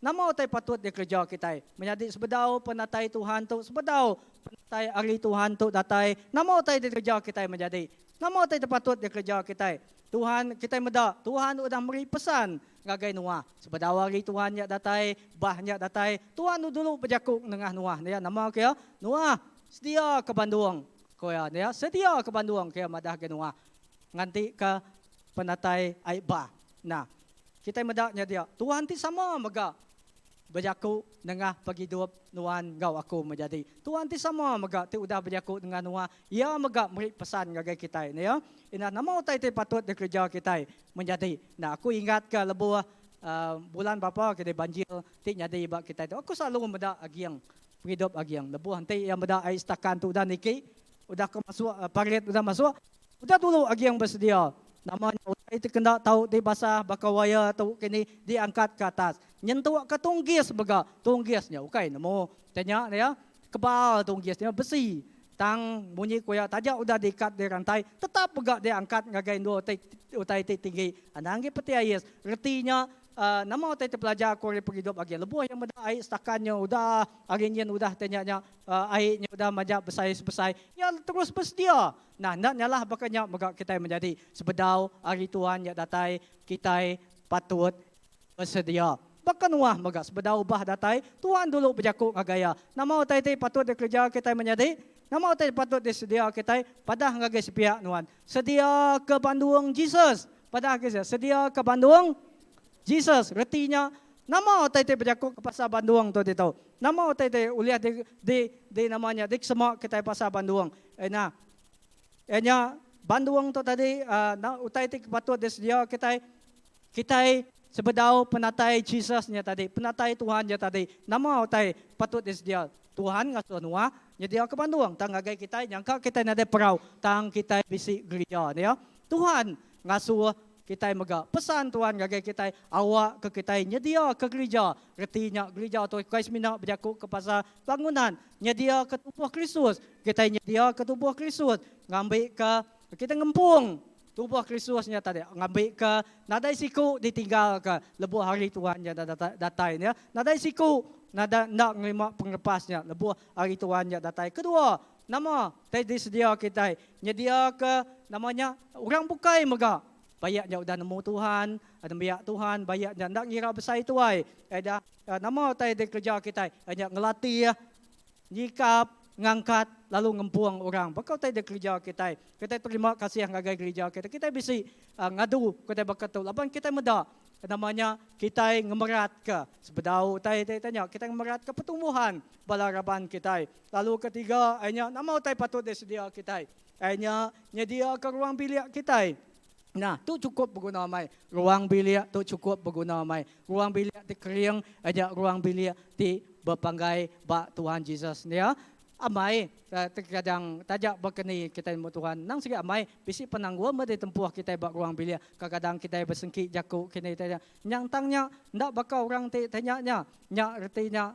nama utai patut dikereja kitai menyadi sebedau penatai Tuhan tu sebedau penatai hari Tuhan tu datai nama utai dikereja kitai menyadi. Nama utai ti patut dikereja kitai? Tuhan kitai meda Tuhan udah meri pesan ngagai Noah. Sebedau hari Tuhan nya datai, bah nya datai, Tuhan dulu bejaku nengah Noah. Iya nama ke iya? Noah, sedia ke bandung, ku iya. Iya sedia ke bandung, ke iya madah ngagai Noah nganti ke penatai ai bah. Nah, kitai meda nya dia. Tuhan ti sama mega Bejaku nengah pengidup nuan enggau aku menyadi. Tuhan ti sama mega ti udah bejaku nengah Noah, Iya mega meri pesan ngagai kitai. Nya iya, indah nama utai ti patut dikereja kitai menyadi. Nah, aku ingatka lebuh bulan berapa ke dibanjir ti nyadi ba kitai tu. Aku selalu meda aging, pengidup aging. Lebuh enti iya meda ai setakan tu udah niki, udah ke masuk parit udah masuk, Udah dulu aging besedia. Nama nya utai ti kenda tau ti basah baka wire tu kini diangkat ke atas. Nyentuk ke tunggis mega. Tunggis nya ukai nemu te nya dia. Kebal tunggis nya besi. Tang munyi ku iya taja udah diikat di rantai tetap mega diangkat ngagai endur ti utai ti tinggi. Anang agi peti ais. Reti nya nama utai ti pelajar aku ari pengidup aging. Lebuh iya meda ai setakan nya udah ari nyin udah te nya nya ai nya udah majak besai-sebesai iya terus besedia. Nah, enda nyalah baka nya mega kitai menyadi sebedau Hari Tuhan nya datai, kitai patut besedia. Baka Noah mega sebedau bah datai, Tuhan dulu bejaku ngagai iya. Nama utai ti patut dikereja kitai menyadi? Nama utai ti patut disedia kitai? Padah ngagai sepiak nuan, Sedia ke bandung Jesus! Padah ngagai sida, Sedia ke bandung Jesus! Reti nya, nama utai ti bejaku ke pasal bandung tu ditu? Nama utai ti ulih di, di, di nama nya dikesema kitai pasal bandung? Nya. Iya nya bandung tu tadi utai ti patut disedia kitai kitai sebedau penatai Jesus nya tadi, penatai Tuhan nya tadi. Nama utai patut disedia? Tuhan ngasuh Noah nyediaka bandung tang ngagai kitai nyangka kitai nadai perau tang kitai bisi gerija nya. Tuhan ngasuh Kitai mega pesan Tuhan ngagai kitai awak ke kitai nyedia ke gerija. Reti nya gerija tu ukai semina bejaku ke pasal bangunan, nyedia ke tubuh Kristus. Kitai nyedia ke tubuh Kristus ngambi ke kitai ngempung tubuh Kristus nya tadi ngambi ke nadai siku ditinggal ke lebuh hari Tuhan nya datai nya. Nadai siku nadai enda nerima pengelepas nya lebuh hari Tuhan nya datai. Kedua, Nama ti disedia kitai nyediaka nama nya orang bukai mega. Bayak nya udah nemu Tuhan, nembiak Tuhan, bayak nya enda ngira besai tuai. Eda nama utai dikereja kitai nya ngelatih, nyikap, ngangkat lalu ngempung orang. Baka utai dikereja kitai. Kitai terima kasih ngagai gerija kitai. Kitai bisi ngadu kitai baka tu laban kitai meda nama nya kitai ngemeratka sebedau utai ti nya kitai ngemeratka pertumbuhan bala raban kitai. Lalu ketiga, ai nya nama utai patut disedia kitai? Ai nya nyediaka ruang bilik kitai. Nah, tu chukup beguna amai. Ruang bilik tu chukup beguna amai. Ruang bilik ti kering ai nya ruang bilik ti bepanggai ba Tuhan Jesus. Nya amai terkadang taja baka ni kitai nemu Tuhan nang sigi amai bisi penanggul meh ditempuh kitai ba ruang bilik. Kadang-kadang kitai besengki jaku kini tai nya. Nyang tang nya enda baka orang ti tanya nya. Nya reti nya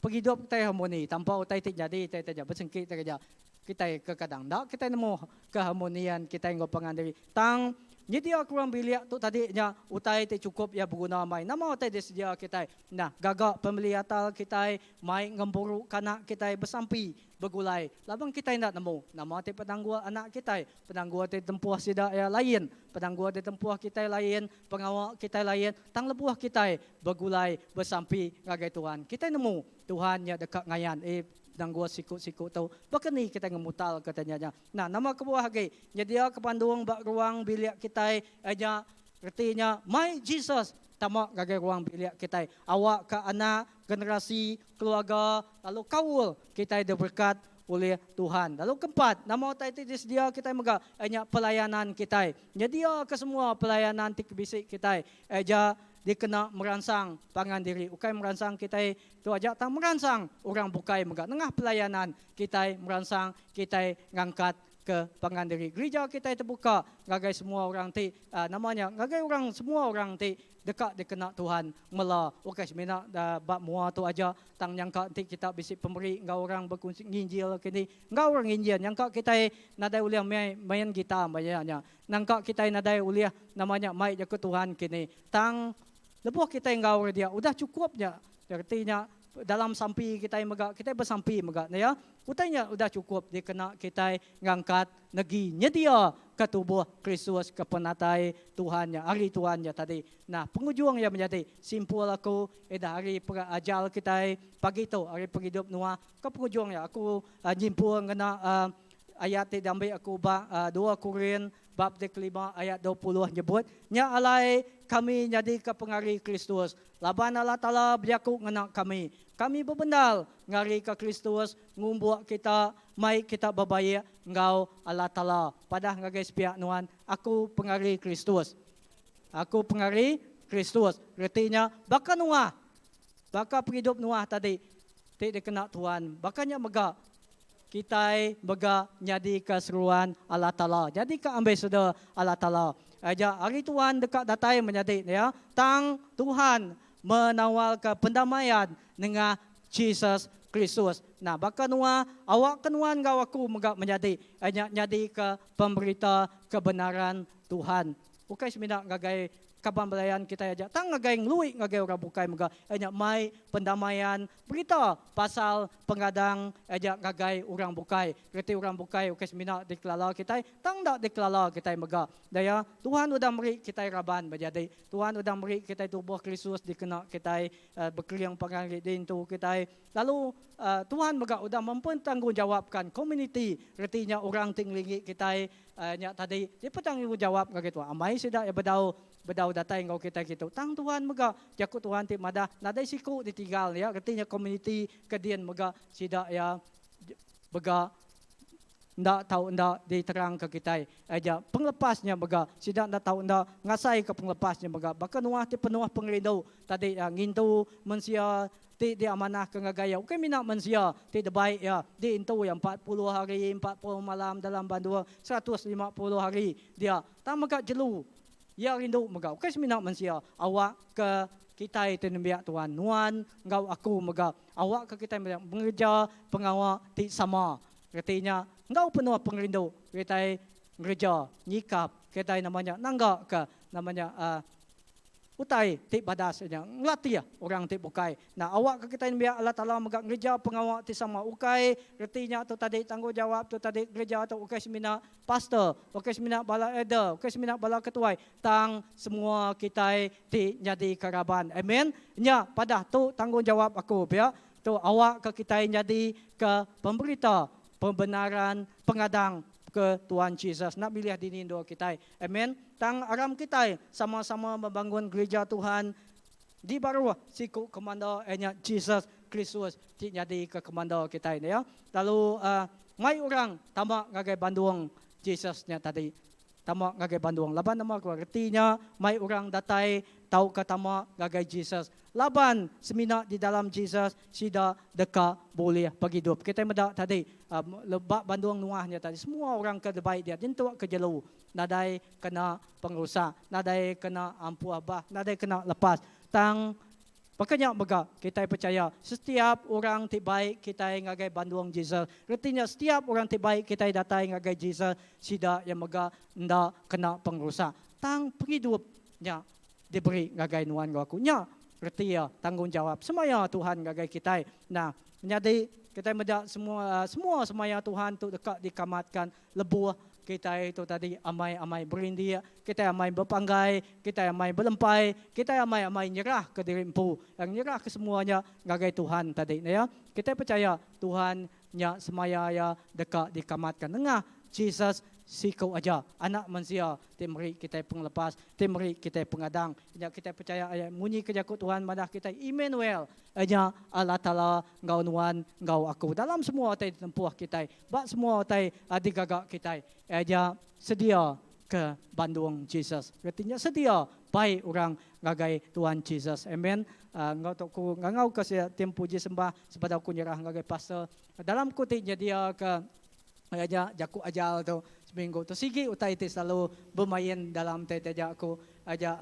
pengidup kitai harmoni tanpa utai ti nyadi tai taja besengki tai keja kitai kekadang enda kitai nemu keharmonian kitai enggau pangan diri tang nyedia ke ruang bilik tu tadi nya utai ti chukup iya beguna mai nama utai disedia kitai nah gaga pemeli atal kitai mai ngempuru ke anak kitai besampi begulai laban kitai enda nemu nama ti penanggul anak kitai penanggul ti tempuh sida iya lain penanggul ti tempuh kitai lain pengawa kitai lain tang lebuh kitai begulai besampi ngagai Tuhan. Kitai nemu Tuhan nya deka ngayan eh penanggul siku-siku tu. Baka ni kitai ngemutalka tanya nya? Nah, nama kebuah agi nyediaka pandung ba ruang bilik kitai nya reti nya mai Jesus tama ngagai ruang bilik kitai. Awakka anak, generasi, keluarga lalu kaul kitai diberekat. ulih Tuhan. Lalu keempat, nama utai ti disedia kitai mega iya nya pelayanan kitai. Nyediaka semua pelayanan ti bisi kitai aja dikena meransang pangan diri. Ukai meransang kitai tu aja tang meransang orang bukai mega. Nengah pelayanan kitai meransang kitai ngangkat ke pangan diri. Gerija kitai tebuka ngagai semua orang ti nama nya ngagai orang semua orang ti deka dikena Tuhan mela ukai semina ba mua tu aja tang nyangka enti kita bisi pemeri enggau orang bekunsi nginjil kini enggau orang nginjil nyangka kitai nadai ulih mai main gitar maya nya nangka kitai nadai ulih nama nya mai jaku Tuhan kini tang lebuh kitai enggau orang dia udah chukup nya reti nya dalam sampi kitai mega kitai besampi mega ne ya utai nya udah chukup dikena kitai ngangkat negi nyedia ke tubuh Kristus ke penatai Tuhan nya ari Tuhan nya tadi. Nah pengujung iya menyadi simpul aku ida ari ajal kitai pagi tu ari pengidup Noah ke pengujung iya aku nyimpul ngena ayat ti diambi aku ba dua Korin Bab ti kelima ayat 20 nyebut, Nya alai kami nyadika pengari Kristus, laban Allah Taala bejaku ngena kami. Kami bebendar ngarika Kristus ngumbuk kita, mai kita bebaik enggau Allah Taala. Padah ngagai sepiak nuan, Aku pengari Kristus. Aku pengari Kristus. Reti nya, baka Noah, baka pengidup Noah tadi ti dikena Tuhan, baka nya mega Kitai mega nyadika seruan Allah Taala, nyadika ambassador Allah Taala. Aja hari Tuhan deka datai menyadi iya, tang Tuhan menawarka pendamaian nengah Jesus Kristus. Nah, baka Noah, awakka nuan enggau aku mega menyadi iya nya nyadika pemberita kebenaran Tuhan. Ukai semina ngagai kaban belayan kitai aja tang ngagai ngelui ngagai orang bukai mega iya nya mai pendamaian berita pasal pengadang aja ngagai orang bukai. Reti orang bukai ukai semina dikelala kitai tang enda dikelala kitai mega. Daya Tuhan udah meri kitai raban bejadi. Tuhan udah meri kitai tubuh Kristus dikena kitai bekering pangan agi diintu kitai. Lalu Tuhan mega udah mempertanggungjawabkan komuniti reti nya orang ti ngelingi kitai Nya tadi, dipetanggungjawap ngagai Tuhan. Amai sida iya bedau bedau datai enggau kitai kitu. Tang Tuhan mega, jaku Tuhan ti madah nadai siku ditinggal iya, reti nya komuniti ke din mega sida iya mega enda tau enda diterangka kitai. Aja pengelepas nya mega sida enda tau enda ngasaika pengelepas nya mega. Baka Noah ti penuh pengerindu tadi iya ngintu mensia ti diamanahka ngagai iya ukai mina mensia ti debai iya diintu iya 40 hari 40 malam dalam bandung 150 hari dia tang mega jelu iya rindu mega ukai semina mensia awak ke kitai ti nembiak Tuhan nuan enggau aku mega awak ke kitai mega ngereja pengawa ti sama reti nya enggau penuh pengerindu kitai ngereja nyikap kitai nama nya nangga ke nama nya uhh Utai ti badas nya ngelatih orang ti bukai. Nah, awakka kitai nembiak Allah Taala mega ngereja pengawa ti sama. Ukai reti nya tu tadi tanggungjawap tu tadi ngereja tu ukai semina pastor, ukai semina bala elder, ukai semina bala ketuai, tang semua kitai ti nyadika raban. Amen. Nya padah tu tanggungjawap aku pia. Tu awakka kitai nyadika pemberita pembenaran pengadang ke Tuhan Jesus. Enda milih dini endur kitai. Amen. Tang aram kitai sama-sama membangun gerija Tuhan di baruh siku komanda iya nya Jesus Kristus ti nyadika komanda kitai ne ya. Lalu uhh mai orang tama ngagai bandung Jesus nya tadi. Tama ngagai bandung laban nama ku reti nya mai orang datai tauka tama ngagai Jesus. Laban semina di dalam Jesus sida deka bulih pengidup. Kitai meda tadi ba bandung Noah nya tadi semua orang ke debai dia nyentuk ke jelu nadai kena pengerusak, nadai kena ampuh bah, nadai kena lepas. Tang baka nya mega kitai pechaya setiap orang ti bai kitai ngagai bandung Jesus, reti nya setiap orang ti bai kitai datai ngagai Jesus sida iya mega enda kena pengerusak. Tang pengidup nya diberi ngagai nuan enggau aku. Nya reti iya tanggungjawap semaya Tuhan ngagai kitai. Nah, menyadi kitai meda semua semua semaya Tuhan tu deka dikamatkan lebuh kitai tu tadi amai-amai berindik, kitai amai bepanggai, kitai amai belempai, kitai amai-amai nyerahka diri empu, nyerahka semua nya ngagai Tuhan tadi. Nah ya, kitai pechaya Tuhan nya semaya iya deka dikamatkan nengah Jesus. siku aja Anak Mensia ti meri kitai pengelepas, ti meri kitai pengadang. Nya kitai pechaya aya munyi ke jaku Tuhan madah kitai Immanuel, nya Allah Taala enggau nuan enggau aku dalam semua utai ditempuh kitai, ba semua utai digaga kitai. Nya sedia ke bandung Jesus. Reti nya sedia bai orang ngagai Tuhan Jesus. Amen. Enggau tu ku ngangauka sida tim puji sembah sebedau ku nyerah ngagai pastor. Dalam ku ti nyediaka nya jaku ajal tu seminggu tu sigi utai ti selalu bemain dalam ti taja aku aja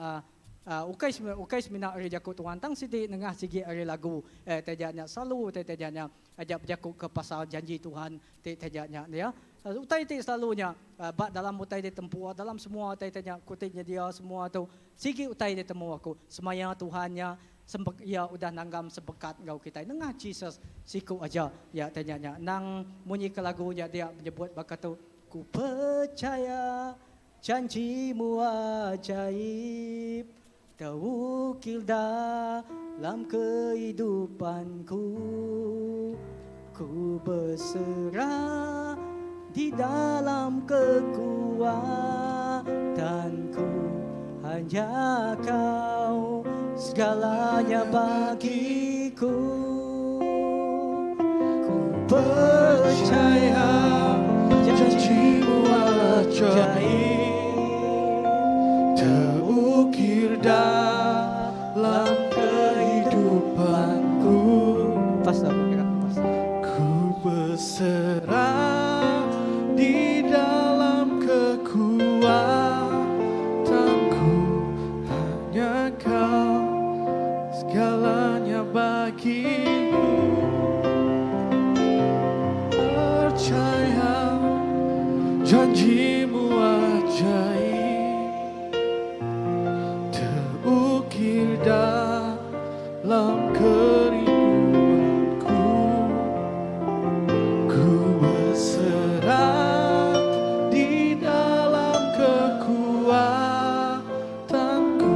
ukai ukai semina ari jaku Tuhan tang siti nengah sigi ari lagu taja nya selalu utai taja nya aja bejaku ke pasal janji Tuhan ti taja nya dia. Utai ti selalu nya ba dalam utai ti tempuh dalam semua utai ti nya ku ti nyedia semua tu sigi utai ti temu aku semaya Tuhan nya sempek iya udah nanggam sempekat enggau kitai nengah Jesus siku aja iya ti nya nya endang munyi ke lagu nya dia menyebut baka tu ku pechaya janjimu ajaib Terukil dalam kehidupanku Ku berserah di dalam kekuatanku Hanya kau segalanya bagiku Ku percaya janjimu ajaib Terukir dalam kehidupanku Pastor, aku kira pastor. Ku berserah di dalam kekuatanku Hanya kau segalanya bagiku Percaya janjimu ajaib Terukir dalam kerinduanku Ku berserah di dalam kekuatanku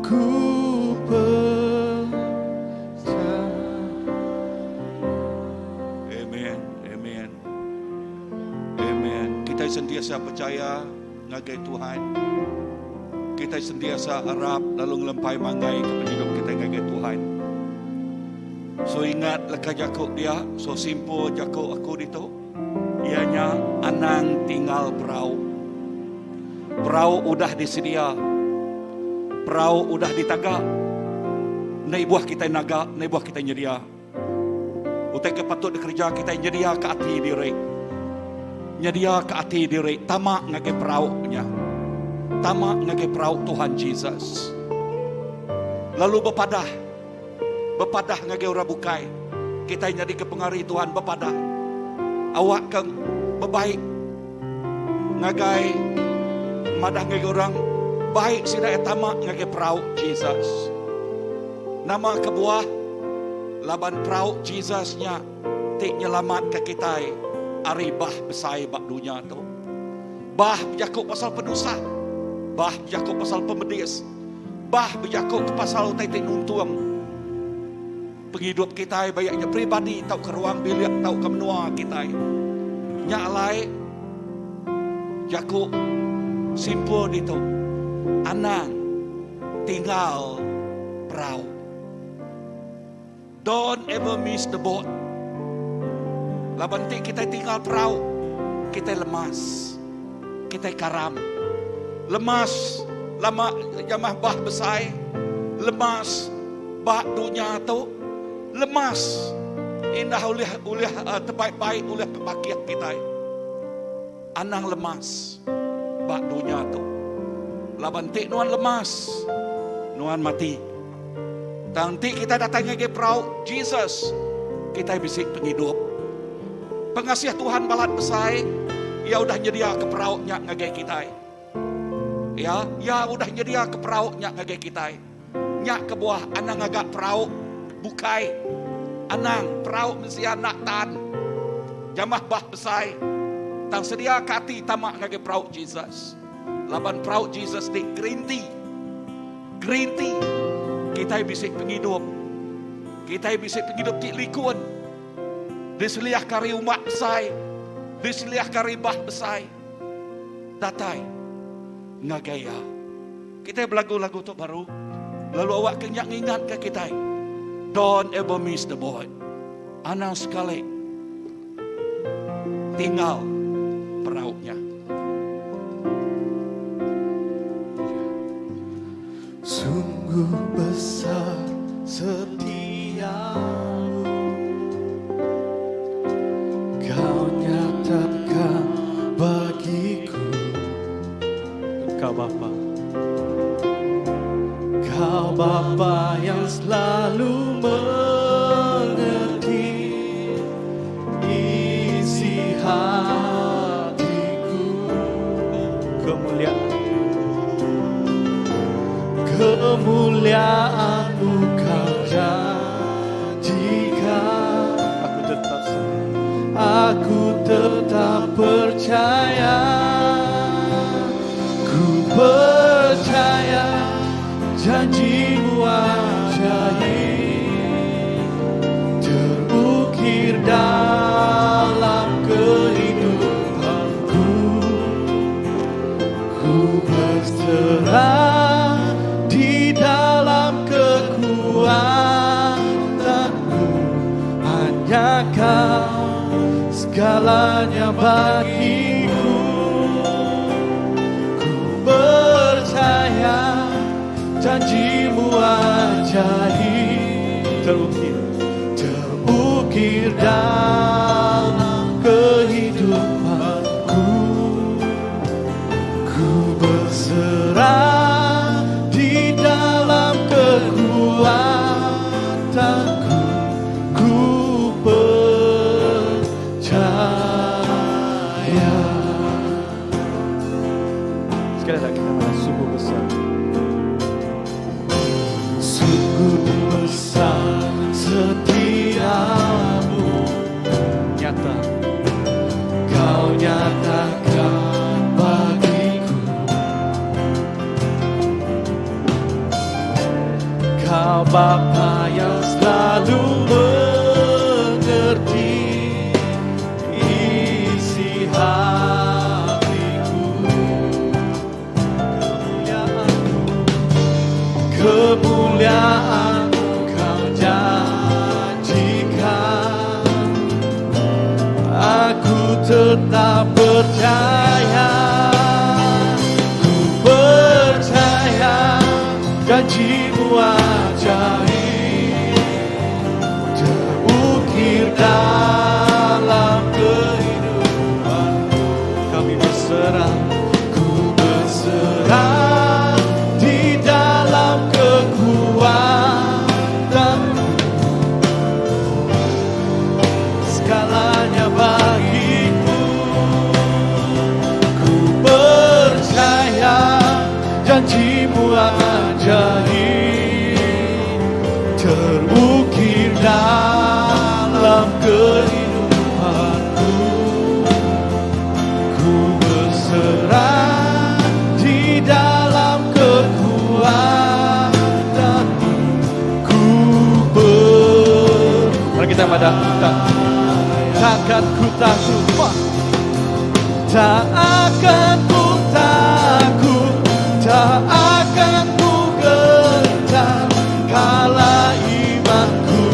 Ku percaya Amen. Amen. Amen. Kitai sentiasa pechaya ngagai Tuhan. Kitai sentiasa arap lalu ngelempai manggai ke pengidup kitai ngagai Tuhan. So ingat leka jaku dia, so simpul jaku aku ditu. Iya nya anang tinggal perau. Perau udah disedia. Perau udah ditaga. Enda ibuh kitai naga, enda ibuh kitai nyedia. Utai ke patut dikereja kitai nyediaka ati diri. Nyediaka ati diri tama ngagai perau nya. Tama ngagai perau Tuhan Jesus. Lalu bepadah. Bepadah ngagai orang bukai. Kitai nyadika pengari Tuhan bepadah. Awakka bebaik ngagai madah ngagai orang baik sida iya tama ngagai perau Jesus. Nama kebuah? Laban perau Jesus nya ti nyelamatka kitai ari bah besai ba dunya tu. Bah bejaku pasal penusah. Bah bejaku pasal pemedis. Bah bejaku ke pasal utai ti nuntung pengidup kitai baik nya peribadi tauka ruang bilik tauka menua kitai. Nya alai jaku simpul ditu anang tinggal perau. Don't ever miss the boat. Laban enti kitai tinggal perau, kitai lemas. Kitai karam. Lemas lama jamah bah besai, lemas ba dunya tu, lemas indah ulih ulih uh, terbaik-baik ulih pebakih kitai. Anang lemas ba dunya tu. Laban enti nuan lemas, nuan mati. Tang enti kitai datai ngagai perau Jesus, kitai bisi pengidup. Pengasih Tuhan balat besai, Iya udah nyediaka perau nya ngagai kitai. Ya, Iya udah nyediaka perau nya ngagai kitai. Nya kebuah anang ngaga perau bukai. Anang perau mensia enda tan jamah bah besai. Tang sediaka ati tama ngagai perau Jesus. Laban perau Jesus ti gerinti. Gerinti kitai bisi pengidup. Kitai bisi pengidup ti likun. Diseliahka ari umbak besai. Diseliahka ari bah besai. datai ngagai iya. Kitai belagu lagu tu baru lalu awak ke nya ngingatka kitai. Don't ever miss the boat. Anang sekali tinggal perau nya. Sungguh besar setiamu Kau nyatakan bagiku Kau Bapa Kau Bapa yang selalu mengerti isi hatiku. Kemuliaan Kemuliaanmu kau janjikan. Aku tetap setia. Aku tetap percaya. Ku percaya janjimu ajaib terukir dalam kehidupanku. Ku berserah di dalam kekuatanmu. Hanya kau segalanya bagiku. Ku percaya janjimu ajaib Terukir terukir dalam kehidupanku. Ku berserah di dalam kekuatanku. Ku percaya. Sekali lagi kita madah sungguh besar. Sungguh besar setiamu Nyata Kau nyatakan bagiku. Kau Bapa yang selalu mengerti isi hatiku. Kemuliaanmu, kemuliaanmu kau janjikan. Aku tetap percaya. Ku percaya janjimu ajaib terukir dalam kehidupanku. Kami berserah. Ku berserah di dalam kekuatanmu. Segalanya bagiku. Ku percaya janjimu ajaib terukir dalam kehidupanku. Ku berserah di dalam kekuatanmu. Ku ber Mari kita madah tak takkan ku takut. Wah. Tak akan ku takut, tak akan ku gentar, kala imanku,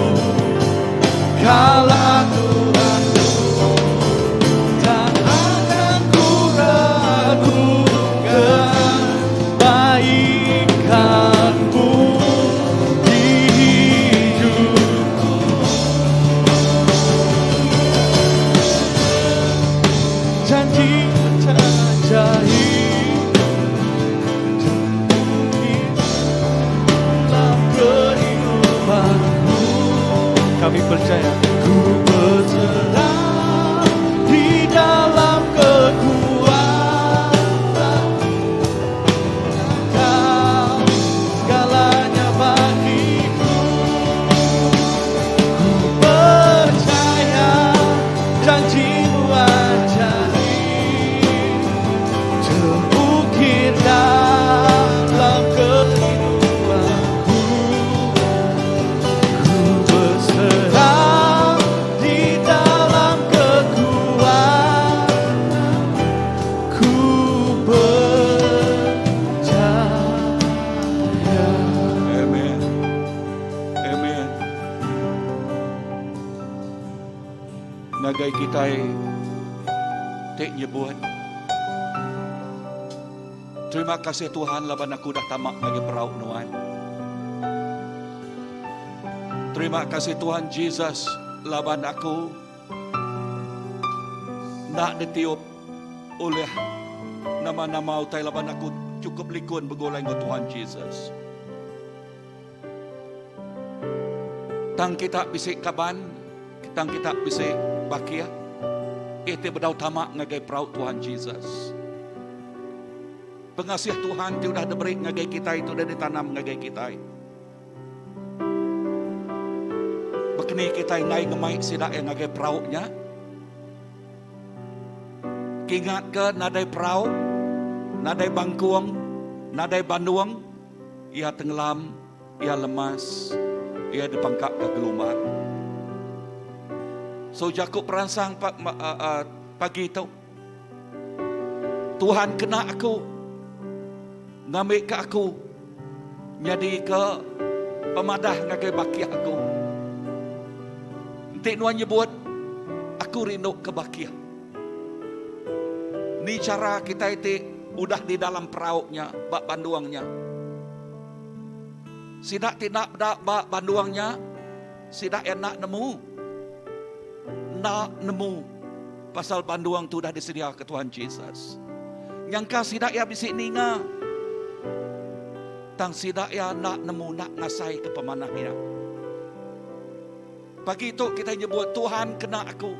kala Tuhanku. Tak akan ku ragu kebaikanmu di hidupku. Janji ajaib. Ngagai kitai ti nyebut, Terima kasih Tuhan laban aku udah tama ngagai perau Nuan. Terima kasih Tuhan Jesus laban aku enda ditiup ulih nama-nama utai laban aku chukup likun begulai enggau Tuhan Jesus. Tang kita bisi kaban, tang kita bisi bakih, iya ti bedau tama ngagai perau Tuhan Jesus. Pengasih Tuhan ti udah diberi ngagai kitai ti udah ditanam ngagai kitai. Bekeni kitai enggai ngemai sida iya ngagai perau nya? Kingatka nadai perau, nadai bangkung, nadai bandung, Iya tenggelam, iya lemas, iya dipangkaka gelumbang. So jaku peransang pagi tu, Tuhan kena aku ngambika aku nyadika pemadah ngagai bakih aku. Enti nuan nyebut, aku rindu ke bakih. Ni chara kitai ti udah di dalam perau nya ba bandung nya? Sida ti enda peda ba bandung nya, sida iya enda nemu. Enda nemu pasal bandung ti udah disediaka Tuhan Jesus. Nyangka sida iya bisi ninga, tang sida iya enda nemu enda ngasaika pemanah iya. Pagi tu kitai nyebut Tuhan kena aku.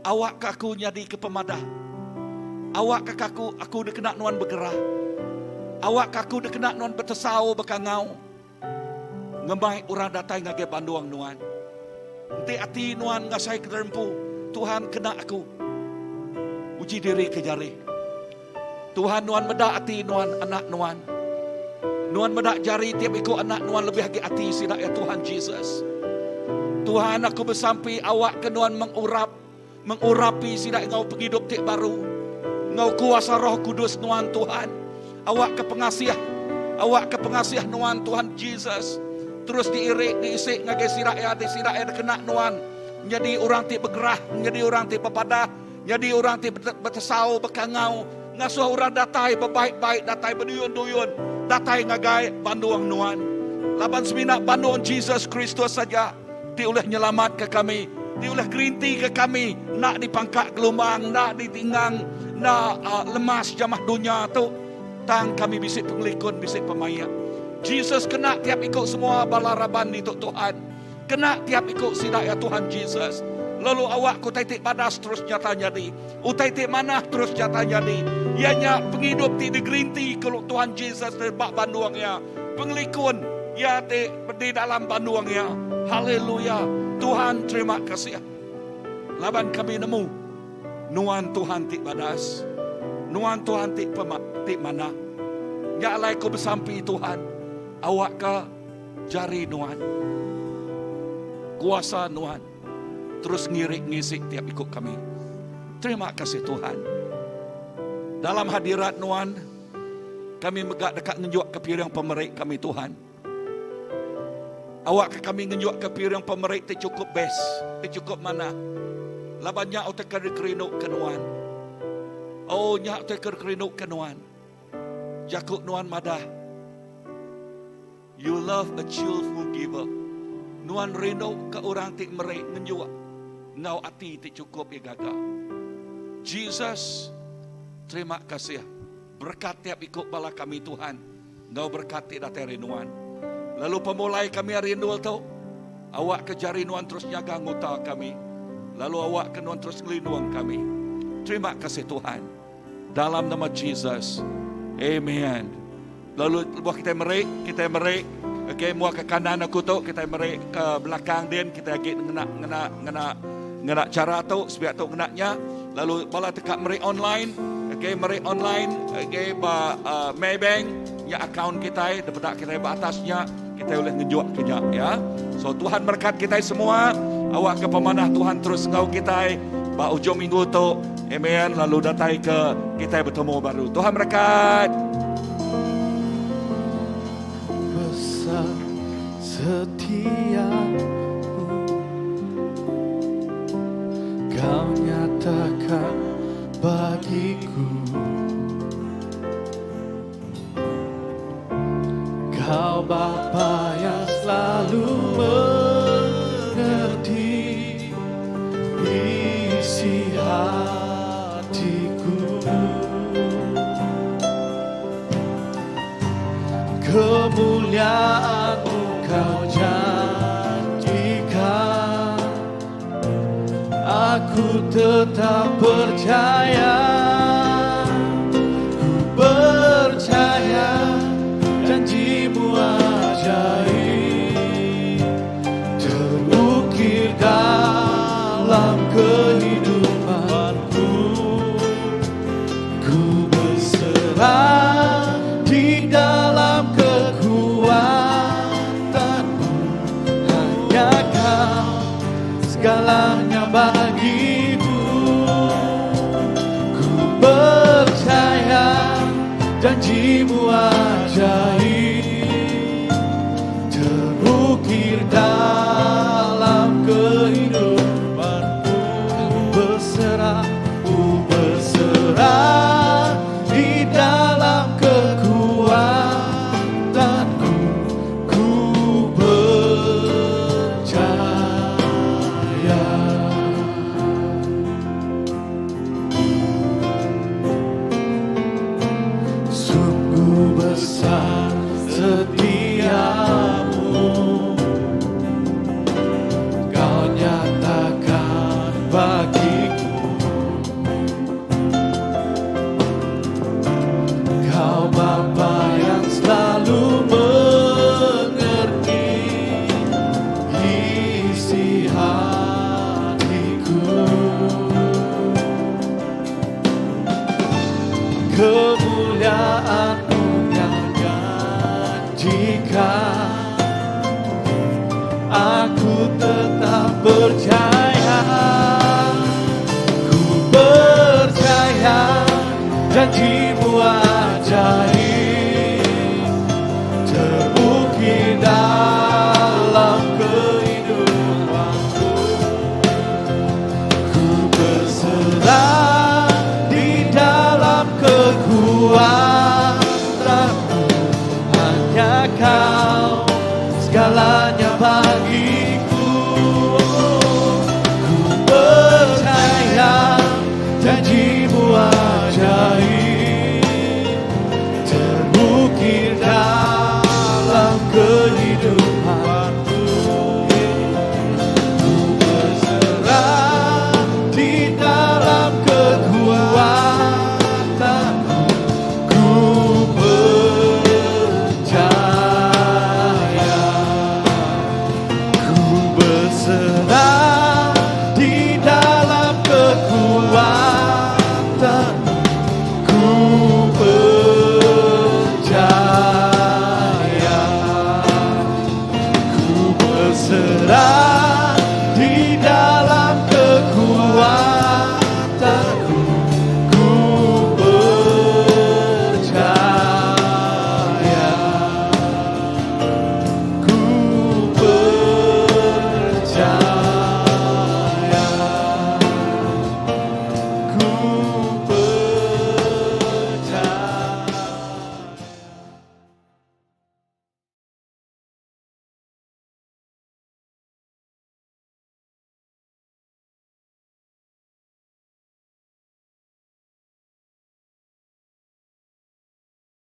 Awakka aku nyadika pemadah. Awakka ka aku aku dikena nuan begerah. Awakka aku dikena nuan betesau bekangau ngemai orang datai ngagai bandung nuan. Enti ati nuan ngasaika diri empu, Tuhan kena aku. Uji diri ke jari. Tuhan nuan meda ati nuan anak nuan. Nuan meda jari tiap iku anak nuan lebih agi ati sida ya Tuhan Jesus. Tuhan aku besampi awak ke nuan mengurap mengurapi sida enggau pengidup ti baru enggau kuasa Roh Kudus nuan Tuhan. Awak ke pengasih awak ke pengasih nuan Tuhan Jesus terus diiri diisi ngagai sida ya ti sida ya dikena nuan nyadi orang ti begerah nyadi orang ti bepadah Nyadi orang ti betesau bekangau ngasuh orang datai bebaik-baik datai beduyun-duyun datai ngagai bandung nuan. Laban semina bandung Jesus Kristus aja ti ulih nyelamatka kami, ti ulih gerintika kami enda dipangka gelumbang, enda ditinggang, enda lemas jamah dunya tu, tang kami bisi pengelikun, bisi pemaik. Jesus kena tiap iku semua bala raban ditu Tuhan. Kena tiap iku sida iya Tuhan Jesus. Lalu awak ke utai ti badas terus nyata nyadi. Utai ti manah terus nyata nyadi. Iya nya pengidup ti digerinti ke Tuhan Jesus ti ba bandung iya. Pengelikun iya ti di dalam bandung iya. Haleluya. Tuhan terima kasih. Laban kami nemu Nuan Tuhan ti badas. Nuan Tuhan ti pema ti manah. Nya alai ku besampi Tuhan awakka Jari Nuan, kuasa Nuan terus ngirik ngisi tiap iku kami. Terima kasih Tuhan. Dalam hadirat Nuan, kami mega deka ngenjukka piring pemeri kami Tuhan. Awakka kami ngenjukka piring pemeri ti chukup best, ti chukup manah. Laban nya utai ke dikerinduka Nuan. Oh, nya utai ke dikerinduka Nuan. Jaku Nuan madah, You love a cheerful giver. Nuan rindu ke orang ti meri ngenjuk enggau ati ti chukup iya gaga. Jesus, terima kasih berekat tiap iku bala kami Tuhan enggau berekat ti datai ari Nuan. Lalu pemulai kami ari endul tu, awakka jari Nuan terus nyaga nguta kami, lalu awakka Nuan terus ngelindung kami. Terima kasih Tuhan. Dalam nama Jesus. Amen. Lalu lebuh kita meri, kita meri okey mua ke kanan aku tu kita meri ke belakang din kita agi ngena ngena ngena ngena cara tu sepiak tu ngena nya. Lalu bala teka meri online, okey meri online okey ba uh, Maybank nya akaun kita daripada kita ba atas nya kita boleh ngejuk ke nya ya. So Tuhan berkat kita semua. Awak ke pemanah Tuhan terus enggau kita ba ujung minggu tu. Amen. Lalu datai ke kita bertemu baru. Tuhan berkat. Besar setiamu. Kau Bapa yang selalu mengerti isi hatiku. Kemuliaanmu kau janjikan, Aku tetap percaya. Ku percaya janjimu ajaib terukir dalam kehidupanku. Ku berserah di dalam kekuatanmu. Hanya kau segalanya bagiku. Ku percaya janjimu ajaib.